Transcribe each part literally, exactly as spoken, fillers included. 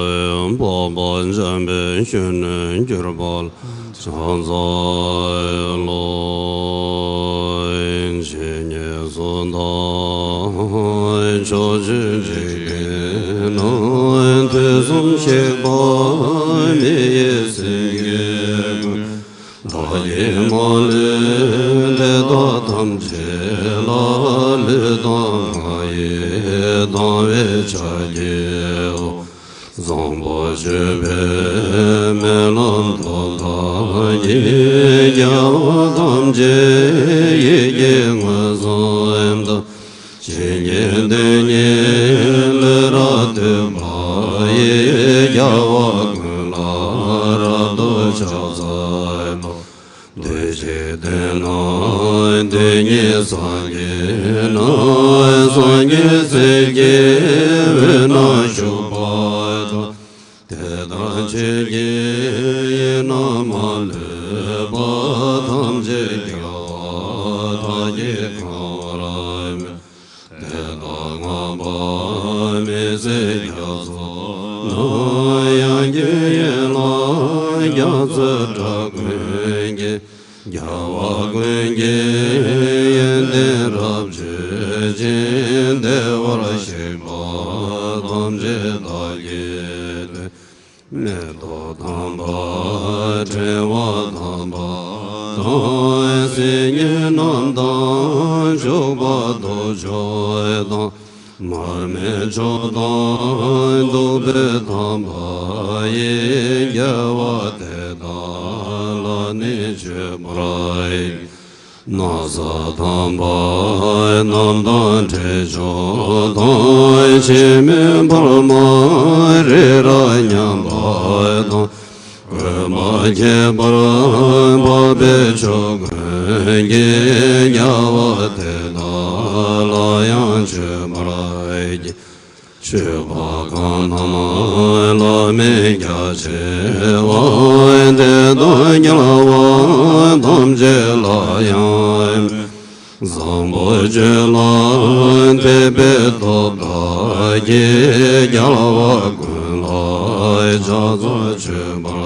འཕགས་པ་འཇམ་དཔལ་གཞོན་ནུར་གྱུར་པ་ལ་ཕྱག་འཚལ་ལོ། ཇི་སྙེད་སུ་དག་ཕྱོགས་བཅུའི་འཇིག་རྟེན་ན། དུས་གསུམ་གཤེགས་པ་མི་ཡི་སེང་གེ་ཀུན། བདག་གིས་མ་ལུས་དེ་དག་ཐམས་ཅད་ལ། ལུས་དང་ངག་ཡིད་དང་བས་ཕྱག་བགྱིའོ། བཟང་པོ་སྤྱོད་པའི་སྨོན་ལམ་མཐའ་དག་གིས། རྒྱལ་བ་ཐམས་ཅད་ཡིད་ཀྱིས་མངོན་སུམ་དུ། ཇི་སྙེད་དོན་གཉིས་ལས་རབ་བཏུས་པ་ཡི། རྒྱལ་བ་ཀུན་ལ་རབ་ཏུ་ཕྱག་འཚལ་ལོ། བདུད་ཀྱི་སྡེ་རྣམས་དེ་ཉིད་སངས་རྒྱས་ན། སངས་རྒྱས་སྲས་ཀྱི་དབུས་ན་བཞུགས་པ་དང་། དེ་ལྟར་ཆོས་ཀྱི་དབྱིངས་རྣམས་མ་ལུས་པ། ཐམས་ཅད་རྒྱལ་བ་དག་གིས་གང་བར་མོས། དེ་དག་བསྔགས་པ་མི་ཟད་རྒྱ་མཚོ་རྣམས། དབྱངས་ཀྱི་ཡན་ལག་རྒྱ་མཚོའི་སྒྲ་ཀུན་གྱིས། རྒྱལ་བ་ཀུན་གྱི་ཡོན་ཏན་རབ་བརྗོད་ཅིང་། བདེ་བར་གཤེགས་པ་ཐམས་ཅད་བདག་གིས་བསྟོད། མེ་ཏོག་དམ་པ་ཕྲེང་བ་དམ་པ་དང་། སིལ་སྙན་རྣམས་དང་བྱུག་པ་དུག་མཆོག་དང་། མར་མེ་མཆོག་དང་བདུག་སྤོས་དམ་པ་ཡིས། རྒྱལ་བ་དེ་དག་ལ་ནི་མཆོད་པར་བགྱི། ན་བཟའ་དམ་པ་རྣམས་དང་ཁྲི་མཆོག་དང་། ཕྱེ་མའི་ཕུར་མ་རི་རབ་མཉམ་པ་དང་། བརྐོས་མ་ཁྱད་པར་འཕགས་པའི་མཆོག་ཀུན་གྱིས། རྒྱལ་བ་དེ་དག་ལ་ཡང་མཆོད་པར་བགྱི། མཆོད་པ་གང་རྣམས་བླ་མེད་རྒྱ་ཆེ་བ། དེ་དག་རྒྱལ་བ་ཐམས་ཅད་ལ་ཡང་། བཟང་པོ་སྤྱོད་ལ་དད་པའི་སྟོབས་དག་གིས། རྒྱལ་བ་ཀུན་ལ་ཕྱག་འཚལ་མཆོད་པར་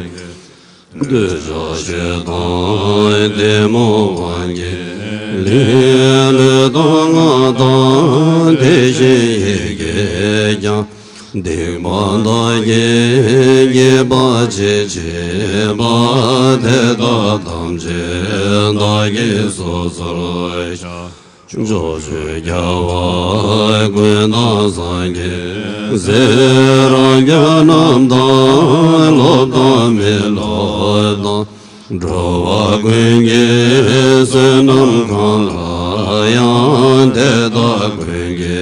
བགྱི། གདུལ་བྱ་ཞིང་དང་ལྡན་མོ་དབང་གི་ལས། ལུས་དང་ངག་དང་དེ་བཞིན་ཡིད་ཀྱིས་ཀྱང་། སྡིག་པ་དག་གིས་བགྱིས་པ་ཅི་མཆིས་པ། དེ་དག་ཐམས་ཅད་བདག་གིས་སོ་སོར་བཤགས། ཕྱོགས་བཅུའི་རྒྱལ་བ་ཀུན་དང་སངས་རྒྱས་སྲས། རང་རྒྱལ་རྣམས་དང་སློབ་དང་མི་སློབ་དང་། འགྲོ་བ་ཀུན་གྱི་བསོད་ནམས་གང་ལ་ཡང་། དེ་དག་ཀུན་གྱི་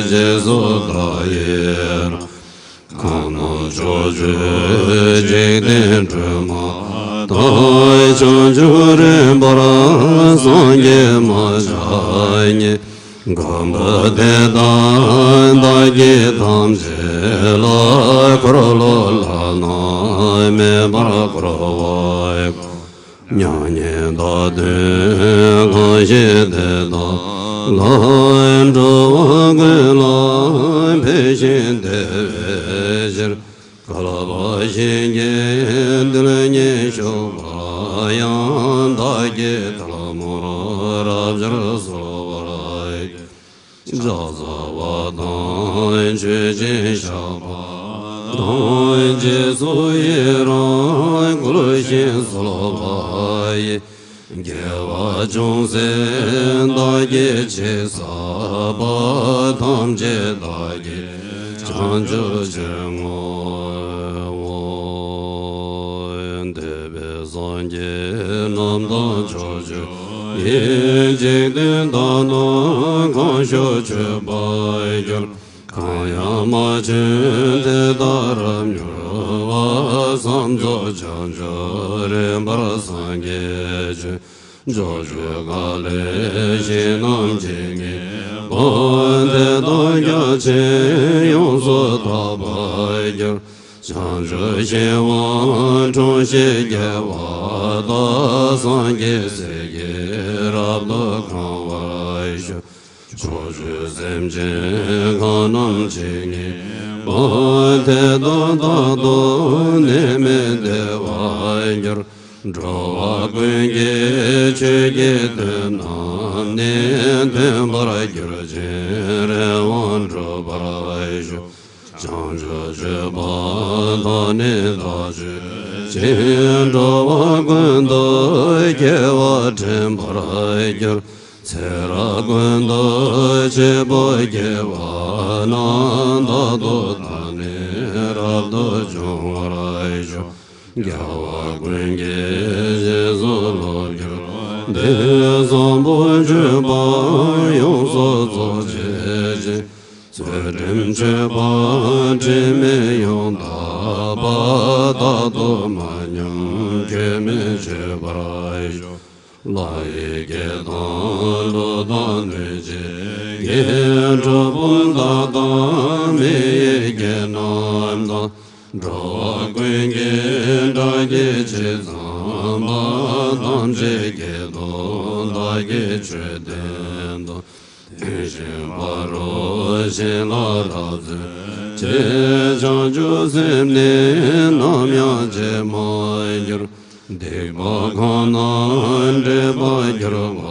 རྗེས་སུ་བདག་ཡི་རང་། གང་རྣམས་ཕྱོགས་བཅུའི་འཇིག་རྟེན་སྒྲོན་མ་དང་། བྱང་ཆུབ་རིམ་པར་སངས་རྒྱས་མ་ཆགས་ཉིད། གང་འདུལ་དེ་དག་བདག་གིས་ཐམས་ཅད་ལ། འཁོར་ལོ་བླ་ན་མེད་པར་བསྐོར་བར་བསྐུལ། མྱ་ངན་འདའ་སྟོན་གང་བཞེད་དེ་དག་ལ། འགྲོ་བ་ཀུན་ལ་ཕན་ཞིང་བདེ་བའི་ཕྱིར། བསྐལ་པ་བཞི་བརྒྱའི་རྡུལ་སྙེད་བཞུགས་པར་ཡང་། བདག་གིས་ཐལ་མོ་རབ་སྦྱར་གསོལ་བར་བགྱི། ཕྱག་འཚལ་བ་དང་མཆོད་ཅིང་བཤགས་པ་དང་། རྗེས་སུ་ཡི་རང་བསྐུལ་ཞིང་གསོལ་བ་ཡི། དགེ་བ་ཅུང་ཟད་བདག་གིས་ཅི་བསགས་པ། ཐམས་ཅད་བདག་གིས་བྱང་ཆུབ་ཕྱིར་བསྔོའོ། འདས་པའི་སངས་རྒྱས་རྣམས་དང་ཕྱོགས་བཅུ་ཡི། འཇིག་རྟེན་དག་རྣམས་གང་བཞུགས་མཆོད་པར་གྱུར། གང་ཡང་མ་བྱོན་དེ་དག་རབ་མྱུར་བར། བསམ་རྫོགས་བྱང་ཆུབ་རིམ་པར་སངས་རྒྱས་བྱོན། ཕྱོགས་བཅུའི་དཀའ་ལས་ཞིང་རྣམས་ཇི་སྙེད་པ། དེ་དག་རྒྱ་ཆེར་ཡོངས་སུ་དག་པར་གྱུར། བྱང་ཆུབ་ཤིང་དབང་དྲུང་གཤེགས་རྒྱལ་བ་དག། སངས་རྒྱས་སྲས་ཀྱིས་རབ་ཏུ་གང་བར་བཞུགས། ཕྱོགས་བཅུའི་སེམས་ཅན་གང་རྣམས་ཇི་སྙེད་ པ་དེ་དག་རྟག་ཏུ་ནད་མེད་བདེ་བར་འགྱུར། འགྲོ་བ་ཀུན་གྱི་ཆོས་ཀྱི་དོན་རྣམས་ནི་མཐུན་པར་གྱུར་ཅིང་རེ་བ་འགྲུབ་པར་ཤོག། བྱང་ཆུབ་སྤྱོད་པ་དག་ནི་བདག་སྤྱོད་ཅིང་འགྲོ་བ་ཀུན་ཏུ་སྐྱེ་བ་དྲན་པར་འགྱུར། ཚེ་རབས་ཀུན་ཏུ་བྱིས་པ་སྐྱེ་བ་རྣམས་རྟག་ཏུ་བདག་ནི་རབ་ཏུ་འབྱུང་བར་ཤོག། རྒྱལ་བ་ཀུན་གྱི་རྗེས་སུ་སློབ་གྱུར་ཏེ། བཟང་པོ་སྤྱོད་པ་ཡོངས་སུ་རྫོགས་བྱེད་ཅིང་། ཚུལ་ཁྲིམས་སྤྱོད་པ་དྲི་མེད་ཡང་དག་པ། རྟག་ཏུ་མ་ཉམས་སྐྱོན་མེད་སྤྱོད་པར་ཤོག། ལྷ་ཡི་སྐད་དང་ཀླུ་དང་གནོད་སྦྱིན་གྱི། གྲུལ་བུམ་དག་དང་མི་ཡི་སྐད་རྣམས་དང་། འགྲོ་བ་ཀུན་གྱི་སྒྲ་སྐད་ཇི་ཙམ་པ། ཐམས་ཅད་སྐད་དུ་བདག་གིས་ཆོས་བསྟན་ཏོ། དེ་བཞིན་ཕ་རོལ་ཕྱིན་ལ་རབ་བརྩོན་ཅིང་། བྱང་ཆུབ་སེམས་ནི་ནམ་ཡང་བརྗེད་མ་གྱུར། སྡིག་པ་གང་རྣམས་སྒྲིབ་པར་གྱུར་པ་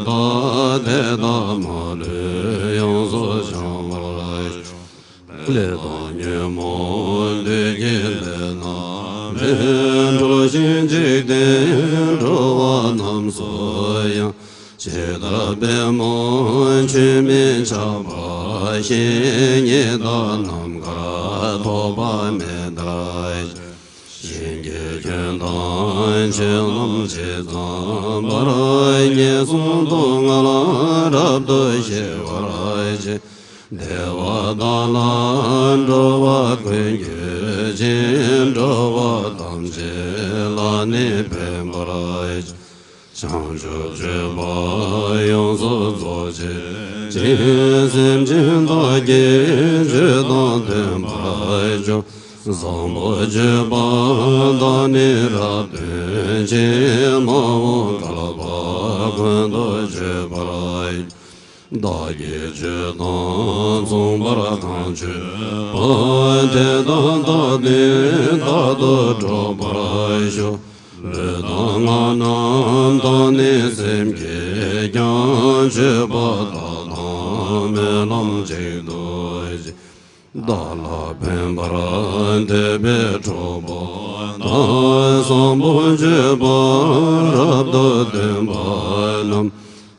དག། དེ་དག་མ་ལུས་ཡོངས་སུ་བྱང་བར་ཤོག། ལས་དང་ཉོན་མོངས་བདུད་ཀྱི་ལས་རྣམས་ཀུན། འཁྲུལ་ཞིང་འཇིག་རྟེན་འགྲོ་བ་རྣམས་སུ་ཡང་། ཇི་ལྟར་པདྨོ་ཆུས་མི་ཆགས་པ་བཞིན། ཉིད་བདག་ནམ་མཁར་ཐོགས་པ་མེད་ལྟར། ཞིང་གི་ཁྱོན་དང་ཆོས་རྣམས་ཇི་ཙམ་པར། ངན་སོང་སྡུག་བསྔལ་རབ་ཏུ་ཞི་བར་བྱེད། བདེ་བ་དག་ལ་འགྲོ་བ་ཀུན་འགོད་ཅིང་། འགྲོ་བ་ཐམས་ཅད་ལ་ནི་ཕན་པར་བྱེད། བྱང་ཆུབ་སྤྱོད་པ་ཡོངས་སུ་རྫོགས་བྱེད་ཅིང་། སེམས་ཅན་དག་གི་ཆོས་དང་མཐུན་པར་སྤྱོད། བཟང་པོ་སྤྱོད་པ་དག་ནི་རབ་སྟོན་ཅིང་། མ་འོངས་བསྐལ་པ་ཀུན་ཏུ་སྤྱོད་པར། བདག་གིས་ཆོས་དང་མཚུངས་པར་གང་སྤྱོད་པ། དེ་དག་བདག་ནི་རྟག་ཏུ་སྒྲོགས་པར་ཤོག། ལུས་དང་ངག་རྣམས་དང་ནི་སེམས་ཀྱིས་ཀྱང་། སྤྱོད་པ་དག་དང་སྨོན་ལམ་གཅིག་ཏུ་བྱས། བདག་ལ་ཕན་པར་འདོད་པའི་གྲོགས་པོ་དང་། བཟང་པོ་སྤྱོད་པ་རབ་ཏུ་སྟོན་པ་རྣམས།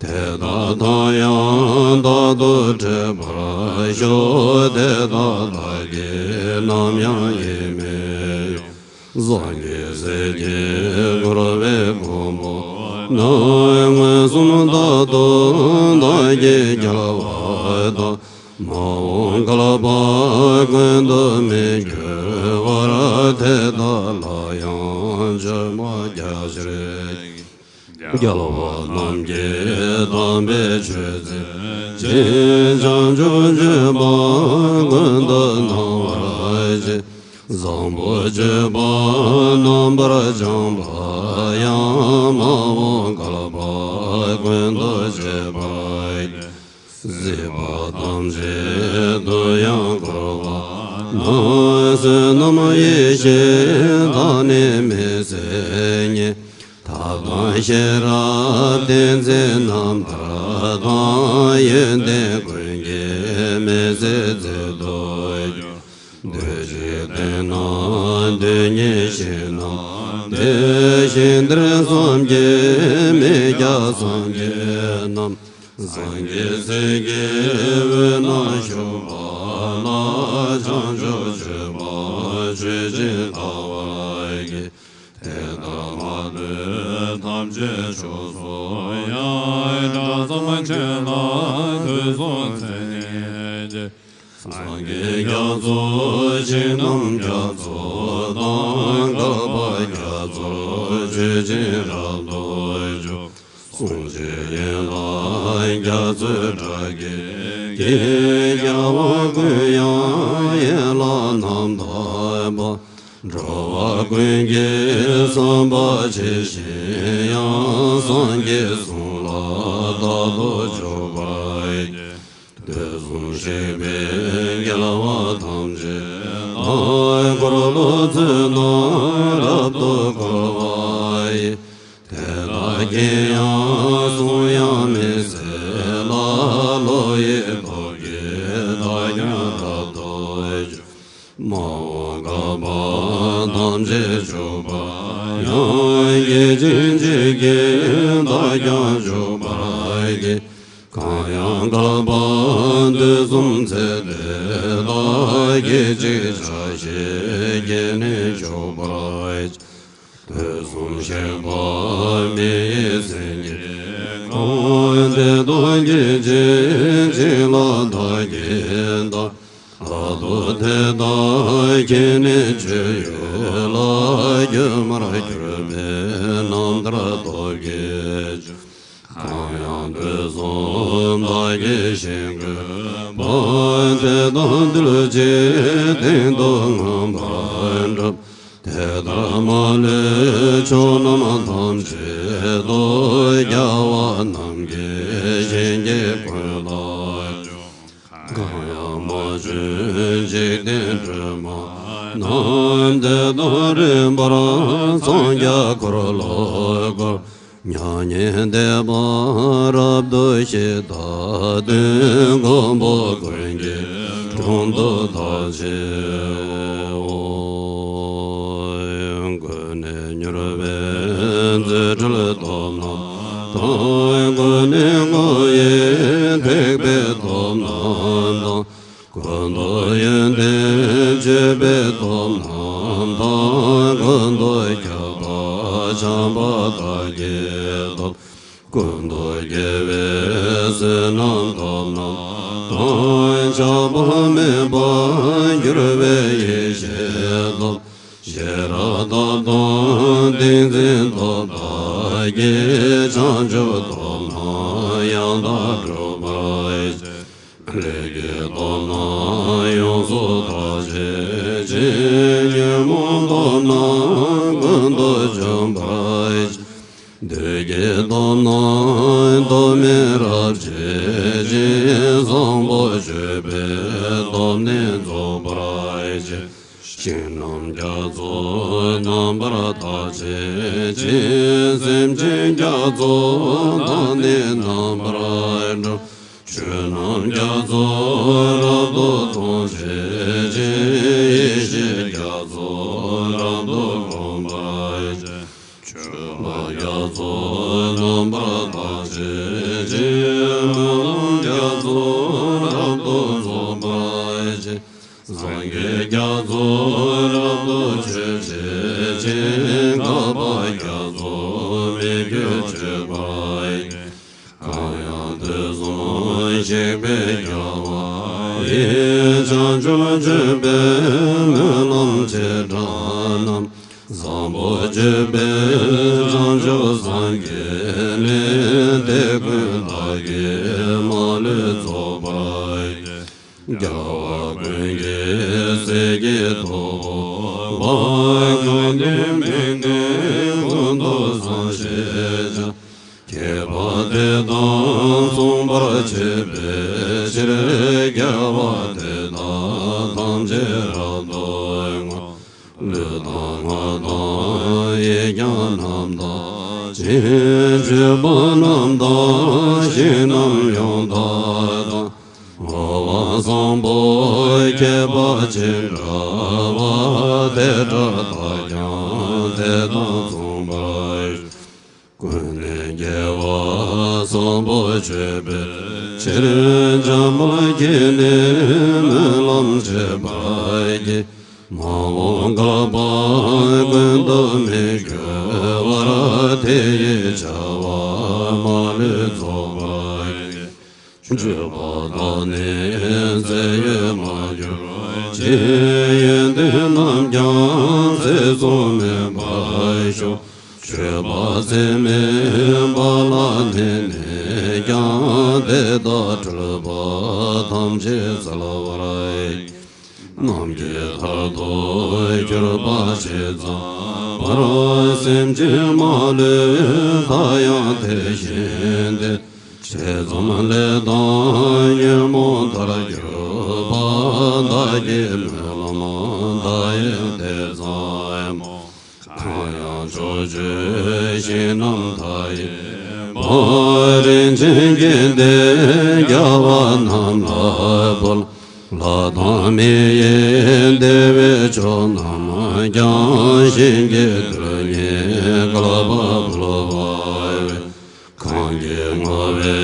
དེ་དག་དང་ཡང་རྟག་ཏུ་འཕྲད་པར་ཤོག། དེ་དག་བདག་གིས་ནམ་ཡང་ཡིད་མི་གཡོ། སངས་རྒྱས་སྲས་ཀྱིས་བསྐོར་བའི་གོ་འཕང་རྣམས། མངོན་སུམ་རྟག་ཏུ་བདག་གིས་རྒྱལ་བ་དང་། མ་འོངས་བསྐལ་པ་ཀུན་ཏུ་མི་འགྱུར་བར། དེ་དག་ལ་ཡང་བརྗོད་པ་རྒྱ་ཆེར། རྒྱལ་བ་རྣམས་ཀྱི་དམ་པའི་ཆོས་འཛིན་ཅིང་། བྱང་ཆུབ་སྤྱོད་པ་ཀུན་ཏུ་སྣང་བར་བྱེད། བཟང་པོ་སྤྱོད་པ་རྣམ་པར་སྦྱངས་པ་ཡང་། མ་འོངས་བསྐལ་པ་ཀུན་ཏུ་སྤྱད་པར་བགྱི། གཟིགས་པ་ཐམས་ཅད་དུ་ཡང་བསྐོར་བ་ན། བསོད་ནམས་ཡེ་ཤེས་དང་ནི་མི་ཟད་ཉིད། ཐབས་དང་ཤེས་རབ་ཏིང་འཛིན་རྣམ་ཐར་དང་། ཡོན་ཏན་ཀུན་གྱི་མི་ཟད་རྫས་དུ་གྱུར། འདོད་ཅིང་ལྡན་ན་འདོད་ཉིད་ཤིང་རྣམས་ཏེ། ཞིང་འདིར་བསམ་གྱིས་མི་ཁྱབ་སངས་རྒྱས་རྣམས། སངས་རྒྱས་སྲས་ཀྱི་དབུས་ན་བཞུགས་པ་ལ། བྱང་ཆུབ་སྤྱོད་པ་སྤྱོད་ཅིང་དག་པར་བགྱི། དེ་དག་མ་ལུས་ཐམས་ཅད་མཆོག་སུ་ཡང་། དགྲ་བཅོམ་ཆོས་རྣམས་དུས་གསུམ་མཚན་ཉིད་ཀྱི། སངས་རྒྱས་རྒྱ་མཚོ་ཞིང་རྣམས་རྒྱ་མཚོ་དང་། བསྐལ་པ་རྒྱ་མཚོར་སྤྱོད་ཅིང་རབ་ཏུ་འཇུག། གསུང་ཆོས་ཡན་ལག་རྒྱ་མཚོའི་སྒྲ་སྐད་ཀྱིས། རྒྱལ་བ་ཀུན་དབྱངས་ཡན་ལག་རྣམ་དག་པ། འགྲོ་བ་ཀུན་གྱི་བསམ་པ་ཇི་བཞིན་དབྱངས། སངས་རྒྱས་གསུང་ལ་རྟག་ཏུ་འཇུག་པར་བགྱི། དུས་གསུམ་གཤེགས་པའི་རྒྱལ་བ་ཐམས་ཅད། འཁོར་ལོ་ཚུལ་རྣམས་རབ་ཏུ་བསྐོར་བ་ཡི། དེ་དག་གིས་ཡང་གསུང་དབྱངས་མི་ཟད་ལ་ལོ་ཡི་སྟོབས་ཀྱིས་བདག་ཀྱང་རབ་ཏུ་འཇུག་མ་འོངས་བསྐལ་པ་ཐམས་ཅད་འཇུག་པ་ཡང་། སྐད་ཅིག་གཅིག་གིས་བདག་ཀྱང་འཇུག་པར་བགྱི། གང་ཡང་བསྐལ་པ་དུས་གསུམ་ཚེ་འདི་དག་སྐད་ཅིག་ཆ་ཤས་ཀྱིས་ནི་འཇུག་པར་བགྱི། དུས་གསུམ་གཤེགས་པ་མི་ཡི་སེང་གེ་གང་། དེ་དག་གིས་གཅིག་གཅིག་ལ་བདག་གིས་བལྟ། ད་དུང་དེ་དག་གིས་ནི་སྤྱོད་ཡུལ་ལ་སྒྱུ་མར་གྱུར་པའི་རྣམ་ཐར་སྟོབས་ཀྱིས་འཇུག་གང་ཡང་དུས་གསུམ་བདག་གིས་ཞིང་བཀོད་པ། དེ་དག་འདུལ་བྱེད་སྟེང་དུ་མངོན་པར་འགྲུབ། དེ་ལྟར་མ་ལུས་ཕྱོགས་རྣམས་ཐམས་ཅད་དུ། རྒྱལ་བ་རྣམས་ཀྱི་ཞིང་གི་ཀུན་ལ་སྤྱོད། གང་ཡང་མ་བྱོན་འཇིག་རྟེན་སྒྲོན་མ་རྣམས། དེ་དག་རིམ་པར་འཚང་རྒྱ་འཁོར་ལོ་བསྐོར། མྱ་ངན་འདས་པ་རབ་ཏུ་ཞི། མཐའ་དོན་མགོན་པོ་ཀུན་གྱི་དྲུང་དུ་བདག་མཆིའོ། ཀུན་ནས་མྱུར་བའི་རྫུ་འཕྲུལ་སྟོབས་རྣམས་དང་། ཀུན་ནས་འགོག་པའི་ཐེག་པའི་སྟོབས་རྣམས་དང་། ཀུན་ཏུ་ཡོན་ཏན་སྤྱོད་པའི་སྟོབས་རྣམས་དང་། ཀུན་ཏུ་ཁྱབ་པ་བྱམས་པ་དག་གི་སྟོབས། ཀུན་ཏུ་དགེ་བའི་བསོད་ནམས་སྟོབས་རྣམས་དང་། ཆགས་པ་མེད་པར་གྱུར་པའི་ཡེ་ཤེས་སྟོབས། ཤེས་རབ་སྟོབས་དང་ཏིང་འཛིན་སྟོབས་དག་གིས། བྱང་ཆུབ་སྟོབས་རྣམས་ཡང་དག་སྒྲུབ་པར་བྱེད། ལས་ཀྱི་སྟོབས་རྣམས་ཡོངས་སུ་དག་བྱེད་ཅིང་། ཉོན་མོངས་སྟོབས་རྣམས་ཀུན་ཏུ་འཇོམས་པར་བྱེད། བདུད་ཀྱི་སྟོབས་རྣམས་སྟོབས་མེད་རབ་བྱེད་ཅིང་། བཟང་པོ་སྤྱོད་པའི་སྟོབས་ནི་རྫོགས་པར་བྱེད། ཞིང་རྣམས་རྒྱ་མཚོ་རྣམ་པར་དག་བྱེད་ཅིང་། སེམས་ཅན་རྒྱ་མཚོ་དག་ནི་རྣམ་པར་སྒྲོལ། ཆོས་རྣམས་རྒྱ་མཚོ་རབ་ཏུ་མཐོང་བྱེད་ཅིང་། ཡེ་ཤེས་རྒྱ་མཚོ་རབ་ཏུ་བསྒོམ་པར་བྱེད། སྤྱོད་པ་རྒྱ་མཚོ་རྣམ་པར་དག་བྱེད་ཅིང་། སྨོན་ལམ་རྒྱ་མཚོ་རབ་ཏུ་རྫོགས་པར་བྱེད། སངས་རྒྱས་རྒྱ་མཚོ་རབ་ཏུ་མཆོད་བྱེད་ཅིང་། བསྐལ་པ་རྒྱ་མཚོ་མི་བསྐྱོད་མཆོད་པར་བགྱི། གང་ཡང་དུས་གསུམ་གཤེགས་པའི་རྒྱལ་བ་ཡི། བྱང་ཆུབ་སྤྱོད་པའི་སྨོན་ལམ་ཆེ་དྲགས་རྣམས། བཟང་པོ་སྤྱོད་པས་བྱང་ཆུབ་སངས་རྒྱས་ནི། དེ་ཀུན་བདག་གིས་མ་ལུས་རྫོགས་པར་བགྱི། རྒྱལ་བ་ཀུན་གྱི་སྲས་ཀྱི་ཐུ་བོ་པ། གང་དེ་མིང་འདི་ཀུན་ཏུ་བཟང་ཞེས་བྱ། མཁས་པ་དེ་དང་མཚུངས་པར་བྱེད་པའི་ཕྱིར། རྒྱལ་བ་དེ་དག་ཐམས་ཅད་རབ་ཏུ་བསྔོ། ལུས་དང་ངག་དང་ཡིད་ཀྱང་རྣམ་དག་ཅིང་། སྤྱོད་པ་རྣམ་དག་ཞིང་རྣམས་ཡང་དག་དང་། བསྔོ་བ་བཟང་པོ་ཁྱད་པར་ཅན་བཀྲ་བ་དེ་འདྲ་དག་ཀྱང་དེ་དང་མཚུངས་པར། ཀུན་ནས་རྒྱལ་བ་བཟང་པོ་སྤྱོད་པའི་ཕྱིར། འཇམ་དཔལ་གྱིས་ནི་སྨོན་ལམ་བྱེད་པར་བགྱི། མ་འོངས་བསྐལ་པ་ཀུན་ཏུ་མི་འགྱུར་བར། དེ་ཡི་བྱ་བ་མ་ལུས་རྫོགས་པར་བགྱི། སྤྱོད་པ་དག་ནི་ཚེ་ཡོད་མ་གྱུར་ཅིག །ཡོན་ཏན་རྣམས་ཀྱང་ཚེ་གསུམ་མེད་པར་ཤོག །མཆོད་པ་ཚད་མེད་པ་ལ་བརྟེན་ནས་ཀྱང་། དེ་དག་འཁྲུལ་པ་ཐམས་ཅད་སེལ་བར་བགྱི། ནམ་མཁའི་མཐར་ཐུག་གྱུར་པ་ཇི་ཙམ་པར། སེམས་ཅན་མ་ལུས་མཐའ་ཡང་དེ་བཞིན་ཏེ། ཇི་ཙམ་ལས་དང་ཉོན་མོངས་མཐར་གྱུར་པ། བདག་གིས་སྨོན་ལམ་མཐའ་ཡས་ དེ་ཙམ་མོ། གང་ཡང་ཕྱོགས་བཅུའི་ཞིང་རྣམས་མཐའ་ཡས་པ། རིན་ཆེན་གྱི་གདན་རྒྱལ་བ་རྣམས་ལ་ཕུལ། ལྷ་དང་མི་ཡི་བདེ་བའི་མཆོག་རྣམས་ཀྱང་། ཞིང་གི་རྡུལ་སྙེད་བསྐལ་པ་འབུལ་བ་འོས། གང་གིས་བསྔོ་བའི་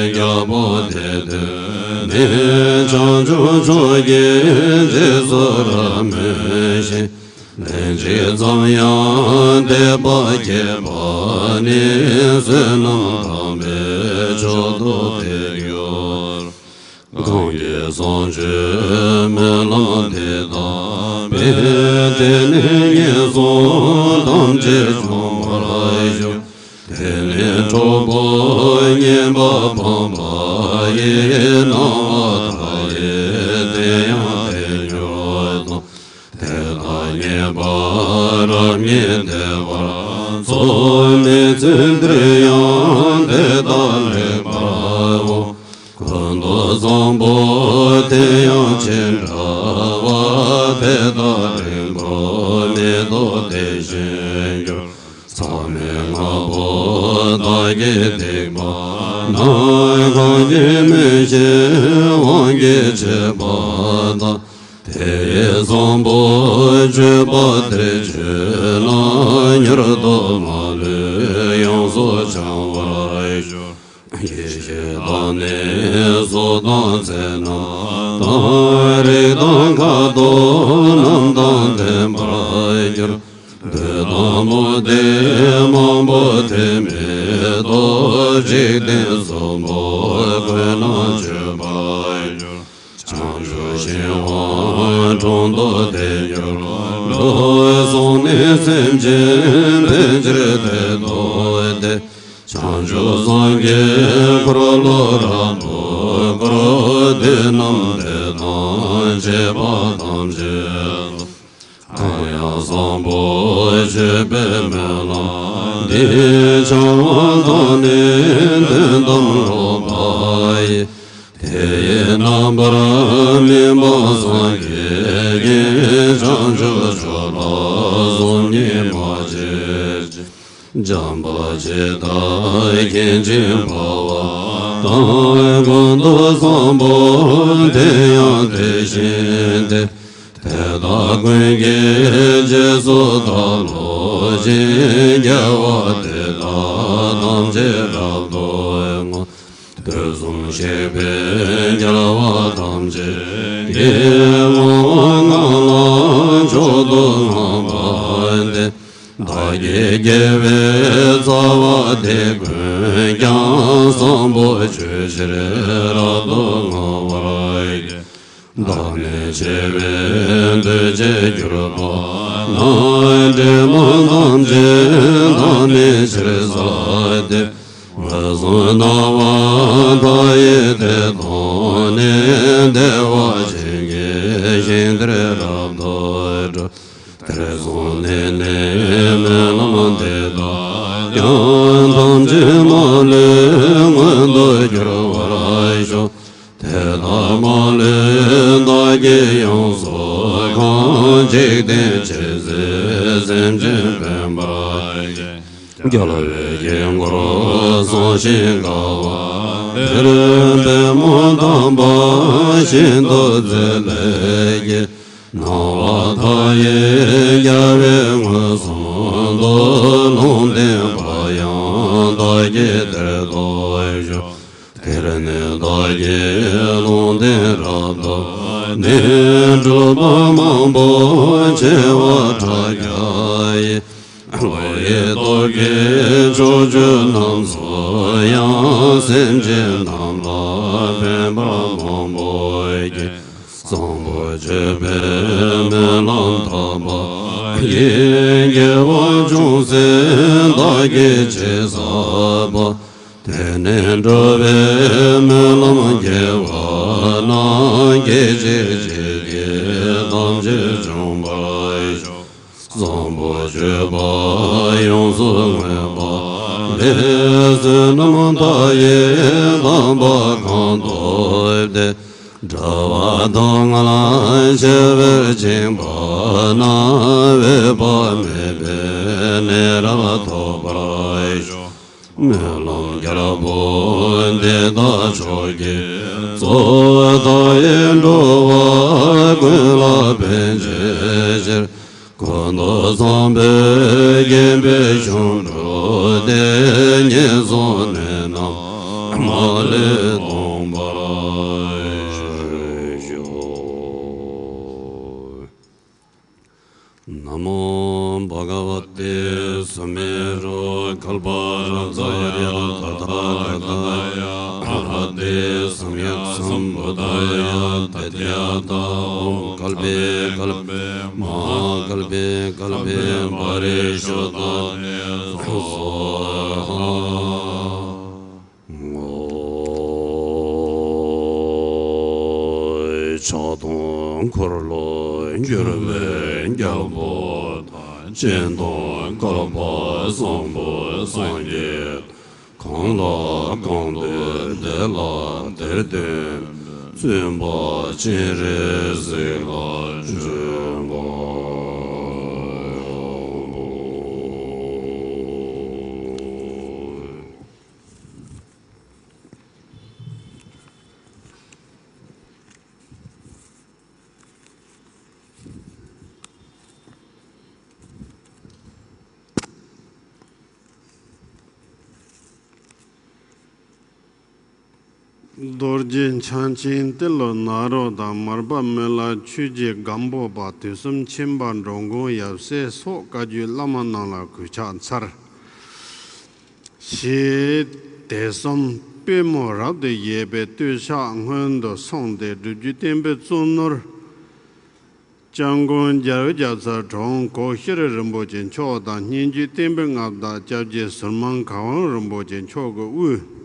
རྒྱལ་པོ་དེ་ཐོས་ནས། བྱང་ཆུབ་མཆོག་གི་རྗེས་སུ་རབ་མོས་ཤིང་། ལན་གཅིག་ཙམ་ཡང་དད་པ་བསྐྱེད་པ་ནི། བསོད་ནམས་དམ་པའི་མཆོག་ཏུ་དེ་གྱུར། གང་གིས་བཟང་སྤྱོད་སྨོན་ལམ་འདི་བཏབ་པས། དེ་ནི་ངན་སོང་ཐམས་ཅད་འཇོམས་པར་ཤོག་དེ་ནི་གྲོགས་པོ་ངན་པ་སྤངས་པ་ཡི། སྣང་བ་མཐའ་ཡས་དེ་ཡང་དེར་གྱུར་ཏོ། དེ་དག་མཉེས་པ་རབ་མཉེས་བདེ་བར་གཙོ། མི་ཚེ་འདིར་ཡང་དེ་དག་ལེགས་པར་འོང་། ཀུན་ཏུ་བཟང་པོ་དེ་ཡང་ཅི་འདྲ་བ། དེ་དག་རིང་པོར་མི་ཐོགས་དེ་བཞིན་འགྱུར། མཚམས་མེད་ལྔ་པོ་དག་གིས་སྡིག་པ་རྣམས། གང་གིས་སྨོས་ཤིང་དབང་གིས་བྱས་པ་དག་དེ་ཡི་བཟང་པོ་སྤྱོད་པ་དེ་སྤྱོད་ན། མྱུར་དུ་མ་ལུས་ཡོངས་སུ་བྱང་བར་ཤོག་ཡེ་ཤེས་དང་ནི་གཟུགས་དང་མཚན་རྣམས་དང་། རིགས་དང་ཁ་དོག་རྣམས་དང་ལྡན་པར་གྱུར། འདོད་དང་མུ་སྟེགས་མང་པོ་དེ་མེད་དོ། འཇིག་རྟེན་གསུམ་པོ་ཀུན་ན་སྤྱོད་པར་འགྱུར། བྱང་ཆུབ་ཤིང་དབང་དྲུང་དུ་དེ་གྱུར་ཏོ། གསུངས་ནས་སེམས་ཅན་ཕན་ཕྱིར་དེར་འདུག་སྟེ། བྱང་ཆུབ་སངས་རྒྱས་འཁོར་ལོ་རབ་ཏུ་བསྐོར། དེ་རྣམས་དེ་དང་བཅས་པ་ཐམས་ཅད་དུ། གང་ཡང་བཟང་པོ་སྤྱོད་པའི་སྨོན་ལམ་འདི། བྱ་བ་དང་ནི་དོན་དམ་ལོག་པ་ཡི། དེ་ཡི་རྣམ་པར་སྨིན་པ་སངས་རྒྱས་ཀྱི། བྱང་ཆུབ་མཆོག་ལ་གཟུགས་བརྙན་མ་མཆིས་ཀྱང་། འཇམ་དཔལ་ཇི་ལྟར་མཁྱེན་ཅིང་འཕགས་པ་དང་། ཀུན་ཏུ་བཟང་པོ་དེ་ཡང་དེ་བཞིན་ཏེ། དེ་དག་ཀུན་གྱི་རྗེས་སུ་བདག་སློབ་ཅིང་། དགེ་བ་འདི་དག་ཐམས་ཅད་རབ་ཏུ་བསྔོ། དུས་གསུམ་གཤེགས་པའི་རྒྱལ་བ་ཐམས་ཅད་ཀྱིས། བསྔོ་བ་ངག་ལ་མཆོག་ཏུ་བསྔགས་པ་འདི། བདག་གི་དགེ་བའི་རྩ་བ་འདི་ཀུན་ཀྱང་། བཟང་པོ་སྤྱོད་ཕྱིར་རབ་ཏུ་བསྔོ་བར་བགྱི། བདག་ནི་ཆེ་བའི་གདུལ་བྱའི་གྱུར་པ་རྣམས། འདྲེས་མ་ཐམས་ཅད་བདག་ནི་ཕྱིར་བསལ་ཏེ། འོད་སྲུང་ལྟ་བུ་མཐའ་ཡས་དེ་དག་ནི། བདེ་བ་ཅན་གྱི་ཞིང་དེར་རབ་ཏུ་འགྲོ། དེར་སོང་ནས་ནི་སྨོན་ལམ་འདི་དག་ཀྱང་། ཐམས་ཅད་མ་ལུས་མངོན་དུ་འགྱུར་བར་ཤོག་དེ་དག་མ་ལུས་བདག་གིས་ཡོངས་སུ་གང་། འཇིག་རྟེན་ཇི་སྲིད་སེམས་ཅན་ཕན་པར་བགྱི། རྒྱལ་བའི་དཀྱིལ་འཁོར་བཟང་ཞིང་དགའ་བ་དེར། པདྨོ་དམ་པ་ཤིན་ཏུ་མཛེས་ལས་སྐྱེས། སྣང་བ་མཐའ་ཡས་རྒྱལ་བས་མངོན་སུམ་དུ། ལུང་བསྟན་པ་ཡང་བདག་གིས་དེར་སྟོན་ཞུ། དེར་ནི་བདག་གིས་ལུང་བསྟན་རབ་ཐོབ་ནས། གྲུབ་པ་མང་པོ་བྱེ་བ་ཕྲག་བརྒྱ་ཡིས། འོད་ཡི་སྟོབས་ཀྱིས་ཕྱོགས་བཅུ་རྣམས་སུ་ཡང་། སེམས་ཅན་རྣམས་ལ་ཕན་པ་མང་པོ་བགྱི། བཟང་པོ་སྤྱོད་པའི་སྨོན་ལམ་བཏབ་པ་ཡིས། དགེ་བ་ཅུང་ཟད་བདག་གིས་ཅི་བསགས་པ། དེ་ནི་འགྲོ་བའི་སྨོན་ལམ་དགེ་བ་རྣམས། སྐད་ཅིག་གཅིག་གིས་ཐམས་ཅད་འབྱུང་བར་ཤོག་བཟང་པོ་སྤྱོད་པ་ཡོངས་སུ་བསྔོས་པ་ལས། བསོད་ནམས་མཐའ་ཡས་དམ་པ་གང་ཐོབ་སྟེ། གྲུབ་པ་མཐའ་ལྔ་ལ་ཆེ་བར་བཅིངས་པ་ རྣམ་འོད་དཔག་མེད་པའི་གནས་རབ་ཐོབ་པར་ཤོག་སྨོན་ལམ་རྒྱལ་པོ་འདི་དག་མཆོག་གི་གཙོ་བོ་དག་ཡིས་འགྲོ་བ་ཀུན་ལ་ཕན་བྱེད་ཕྱིར། སྐུ་མདོག་བཟང་པོས་བརྒྱན་པའི་ཞིང་དྲུག་དེ་ཉེར་བཟུང་ནས་ནམ་མཁའ་ལས་སྟོན་པར་ཤོག་ན་མོ་བྷ་ག་ཝ་ཏེ་སུ་མེ་རུ་ཀལ་པ་ར་ཛ་ཡ་ཏ་ཐཱ་ག་ཏ་ཡ་ཨ་ར་ཧ་ཏེ་སམ་ཡག་སམ་བུ་དྷ་ཡ་ཏ་ཏྱ་ཏ། ཨོཾ་ཀལ་པེ་ཀལ་པེ་མ་ཧཱ་ཀལ་པེ་ཀལ་པེ་པ་རི་ཤུདྡྷ་ཏེ་སྭཱ་ཧཱ། ཕྱག་དང་འཁོར་ལོ་བསྒྱུར་བའི་རྒྱལ་པོ་དང་། སྤྱན་དང་བསྐལ་པ་བཟང་པོ་སངས་རྒྱས་གང་ལ་གང་འདུལ་དེ་ལ་དེར་སྟོན་པའི་བཙུན་པ་སྤྱན་རས་གཟིགས་ལ་མཆོད་པ། རྡོ་རྗེ་འཆང་ཆེན་ཏེ་ལོ་ནཱ་རོ་དང་མར་པ་མི་ལ་ཆོས་རྗེ་སྒམ་པོ་པ་དུས་གསུམ་མཁྱེན་པ་འགྲོ་མགོན་ཡབ་སྲས་སོགས་བཀའ་བརྒྱུད་བླ་མ་རྣམས་ལ་གུས་ཕྱག་འཚལ། ཞེས་དད་གསུམ་པུས་མོ་རབ་ཏུ་བཞད་པའི་བསྟོད་ཕྱག་སྔོན་དུ་སོང་སྟེ་སྒྲུབ་བརྒྱུད་བསྟན་པའི་གཙོ་ནོར་སྐྱབས་མགོན་རྒྱལ་བའི་རྒྱལ་ཚབ་དྲུང་གོ་ཤྲི་རིན་པོ་ཆེ་མཆོག་དང་། སྙན་བརྒྱུད་བསྟན་པའི་མངའ་བདག་སྐྱབས་རྗེ་ཟུར་དམངས་གར་དབང་རིན་པོ་ཆེ་མཆོག་གི་དབུས།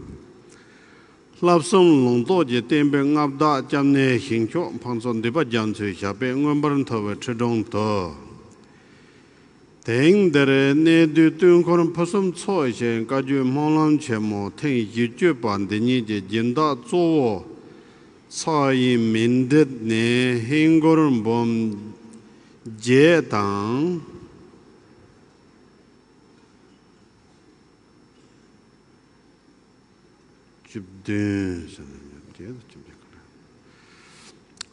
བསླབ་གསུམ་ལུང་རྟོགས་ཀྱི་བསྟན་པའི་མངའ་བདག་སྐྱབས་གནས་ཞིང་མཆོག་ཕུན་ཚོགས་འདུས་པ་རྒྱ་མཚོའི་ཞབས་པད་མངོན་པར་མཐོ་བའི་ཁྲི་དྲུང་དུ། དེང་འདིར་གནས་འདུས་དུས་འཁོར་ཕུན་སུམ་ཚོགས་ཤིང་བཀའ་བརྒྱུད་སྨོན་ལམ་ཆེན་མོ་ཐེངས་བཞི་བཅུ་པ་འདི་ཉིད་ཀྱི་སྦྱིན་བདག་གཙོ་བོ་ཚེ་ཡི་མཎྜལ་ནི་ཧིན་སྒོར་འབུམ་བརྒྱད་དང་། བཅུ་བདུན་ཟེར་ན་བརྒྱད་དང་བཅུ་བདུན་ག་རེ།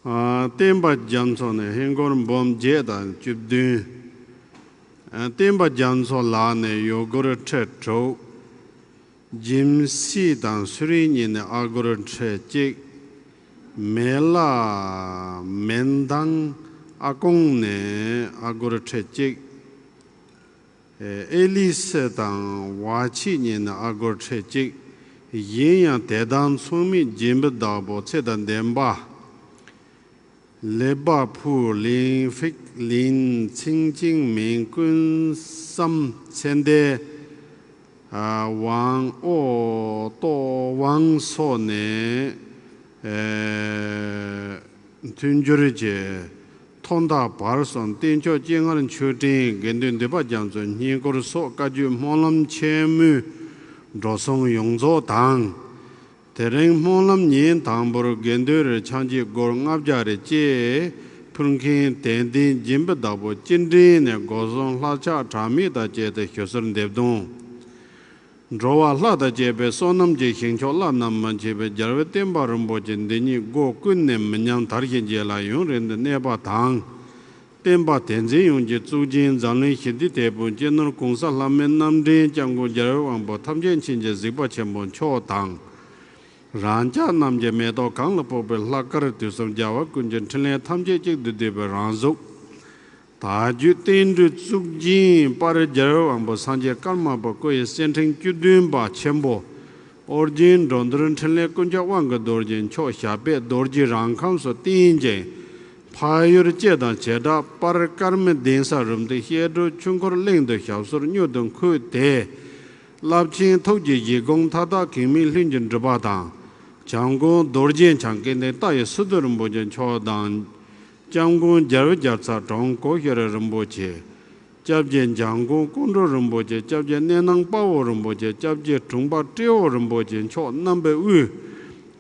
ཨ། བསྟན་པ་རྒྱ་མཚོ་ནས་ཧིན་སྒོར་འབུམ་བརྒྱད་དང་བཅུ་བདུན། ཨ། བསྟན་པ་རྒྱ་མཚོ་ལགས་ནས་ཡུ་སྒོར་ཁྲི་དྲུག་སྦྱིན་སྲེག་དང་སུ་རིན་གཉིས་ནས་ཨ་སྒོར་ཁྲི་གཅིག་མེ་ལ་མེན་དང་ཨ་ཀོང་ནས་ཨ་སྒོར་ཁྲི་གཅིག་ཨེ་ལི་སི་དང་ཝ་ཆི་གཉིས་ནས་ཨ་སྒོར་ཁྲི་གཅིག་ཡིན་ཡང་དེ་དག་ཚང་མས་སྦྱིན་པའི་བདག་པོ་ཚེ་དང་ལྡན་པ། ལེགས་པར་ཕུག་ལིང་ཧྥིག་ལིང་ཚིང་ཅིང་མིང་ཀུན་བསམ་ཚེ་འདས། ཝང་ཨོ་ཏོ་ཝང་སོགས་ནས། ཨེ། མཐུན་འགྱུར་གྱི་ཐོག་མཐའ་བར་གསུམ་བསྟན་མཆོག་སྤྱན་སྔར་མཆོད་སྤྲིན་དགེ་འདུན་འདུས་པ་རྒྱ་མཚོའི་བསྙེན་བཀུར་སོགས་བཀའ་བརྒྱུད་སྨོན་ལམ་ཆེན་མོའི་འགྲོ་སོང་ཡོངས་རྫོགས་དང་། དེ་རིང་སྨོན་ལམ་ཉིན་དང་པོར་དགེ་འདུན་རེར་ཆང་གཅིག་སྒོར་ལྔ་བརྒྱ་རེ་བཅས་ཕུལ་མཁན་དད་ལྡན་སྦྱིན་པའི་བདག་པོ་སྤྱི་འབྲེལ་ནས་སྒོ་གསུམ་ལྷ་ཕྱག་གྲངས་མེད་དང་བཅས་ཏེ་ཞུ་གསོལ་འདེབས་དང་། འགྲོ་བ་ལྷ་དང་བཅས་པའི་བསོད་ནམས་ཀྱི་ཞིང་མཆོག་བླ་ན་མ་མཆིས་པའི་རྒྱལ་བའི་བསྟན་པ་རིན་པོ་ཆེ་འདི་ཉིད་སྒོ་ཀུན་ནས་མི་ཉམས་དར་ཞིང་རྒྱས་ལ་ཡུན་རིང་དུ་གནས་པ་དང་། བསྟན་པ་དེ་འཛིན་ཡོངས་ཀྱི་གཙུག་རྒྱན་འཛམ་གླིང་ཞི་བདེའི་དེད་དཔོན་སྤྱི་ནོར་༸གོང་ས་ལྷ་མོའི་རྣམ་འདྲེན་སྐྱབས་མགོན་རྒྱལ་བའི་དབང་པོ་ཐམས་ཅད་མཁྱེན་ཅིང་གཟིགས་པ་ཆེན་པོ་མཆོག་དང་། རང་ཅག་རྣམས་ཀྱི་མེ་ཏོག་གང་ལ་ཕོག་པའི་ལྷག་དཀར་དུས་གསུམ་རྒྱལ་བ་ཀུན་གྱི་འཕྲིན་ལས་ཐམས་ཅད་གཅིག་ཏུ་བསྡུས་པའི་རང་གཟུགས། དལ་བརྒྱུད་བསྟན་འགྲོའི་གཙུག་རྒྱན་དཔལ་རྒྱལ་བའི་དབང་པོ་སངས་རྒྱས་ཀརྨ་པ་སྐུ་ཡི་གསེར་ཕྲེང་བཅུ་བདུན་པ་ཆེན་པོ། ཨོ་རྒྱན་འགྲོ་འདུལ་འཕྲིན་ལས་ཀུན་ཁྱབ་དབང་གི་རྡོ་རྗེ་མཆོག་ཞབས་པད་རྡོ་རྗེ་རང་ཁམས་སུ་བརྟན་ཅིང་། འཕགས་ཡུལ་སྤྱི་དང་བྱེ་བྲག་པར་དཀར་མེ་གདན་ས་རུམ་བཏེག་བཤད་སྒྲུབ་ཆོས་འཁོར་གླིང་དུ་ཞབས་སོར་མྱུར་དུ་འཁོད་དེ། རླབས་ཆེན་ཐུགས་ཀྱི་བཞེད་དགོངས་མཐའ་དག་གེགས་མེད་ལྷུན་གྱིས་འགྲུབ་པ་དང་། བྱམས་མགོན་རྡོ་རྗེ་འཆང་སྐལ་ལྡན་ལྟ་བའི་སི་ཏུ་རིན་པོ་ཆེ་མཆོག་དང་། སྐྱབས་མགོན་རྒྱལ་བའི་རྒྱལ་ཚབ་དྲུང་གོ་ཤྲི་རིན་པོ་ཆེ། སྐྱབས་རྗེ་འཇམ་མགོན་ཀོང་སྤྲུལ་རིན་པོ་ཆེ། སྐྱབས་རྗེ་གནས་ནང་དཔའ་བོ་རིན་པོ་ཆེ། སྐྱབས་རྗེ་དྲུང་པ་ཏྲེ་བོ་རིན་པོ་ཆེ་མཆོག་རྣམ་པའི་དབུས།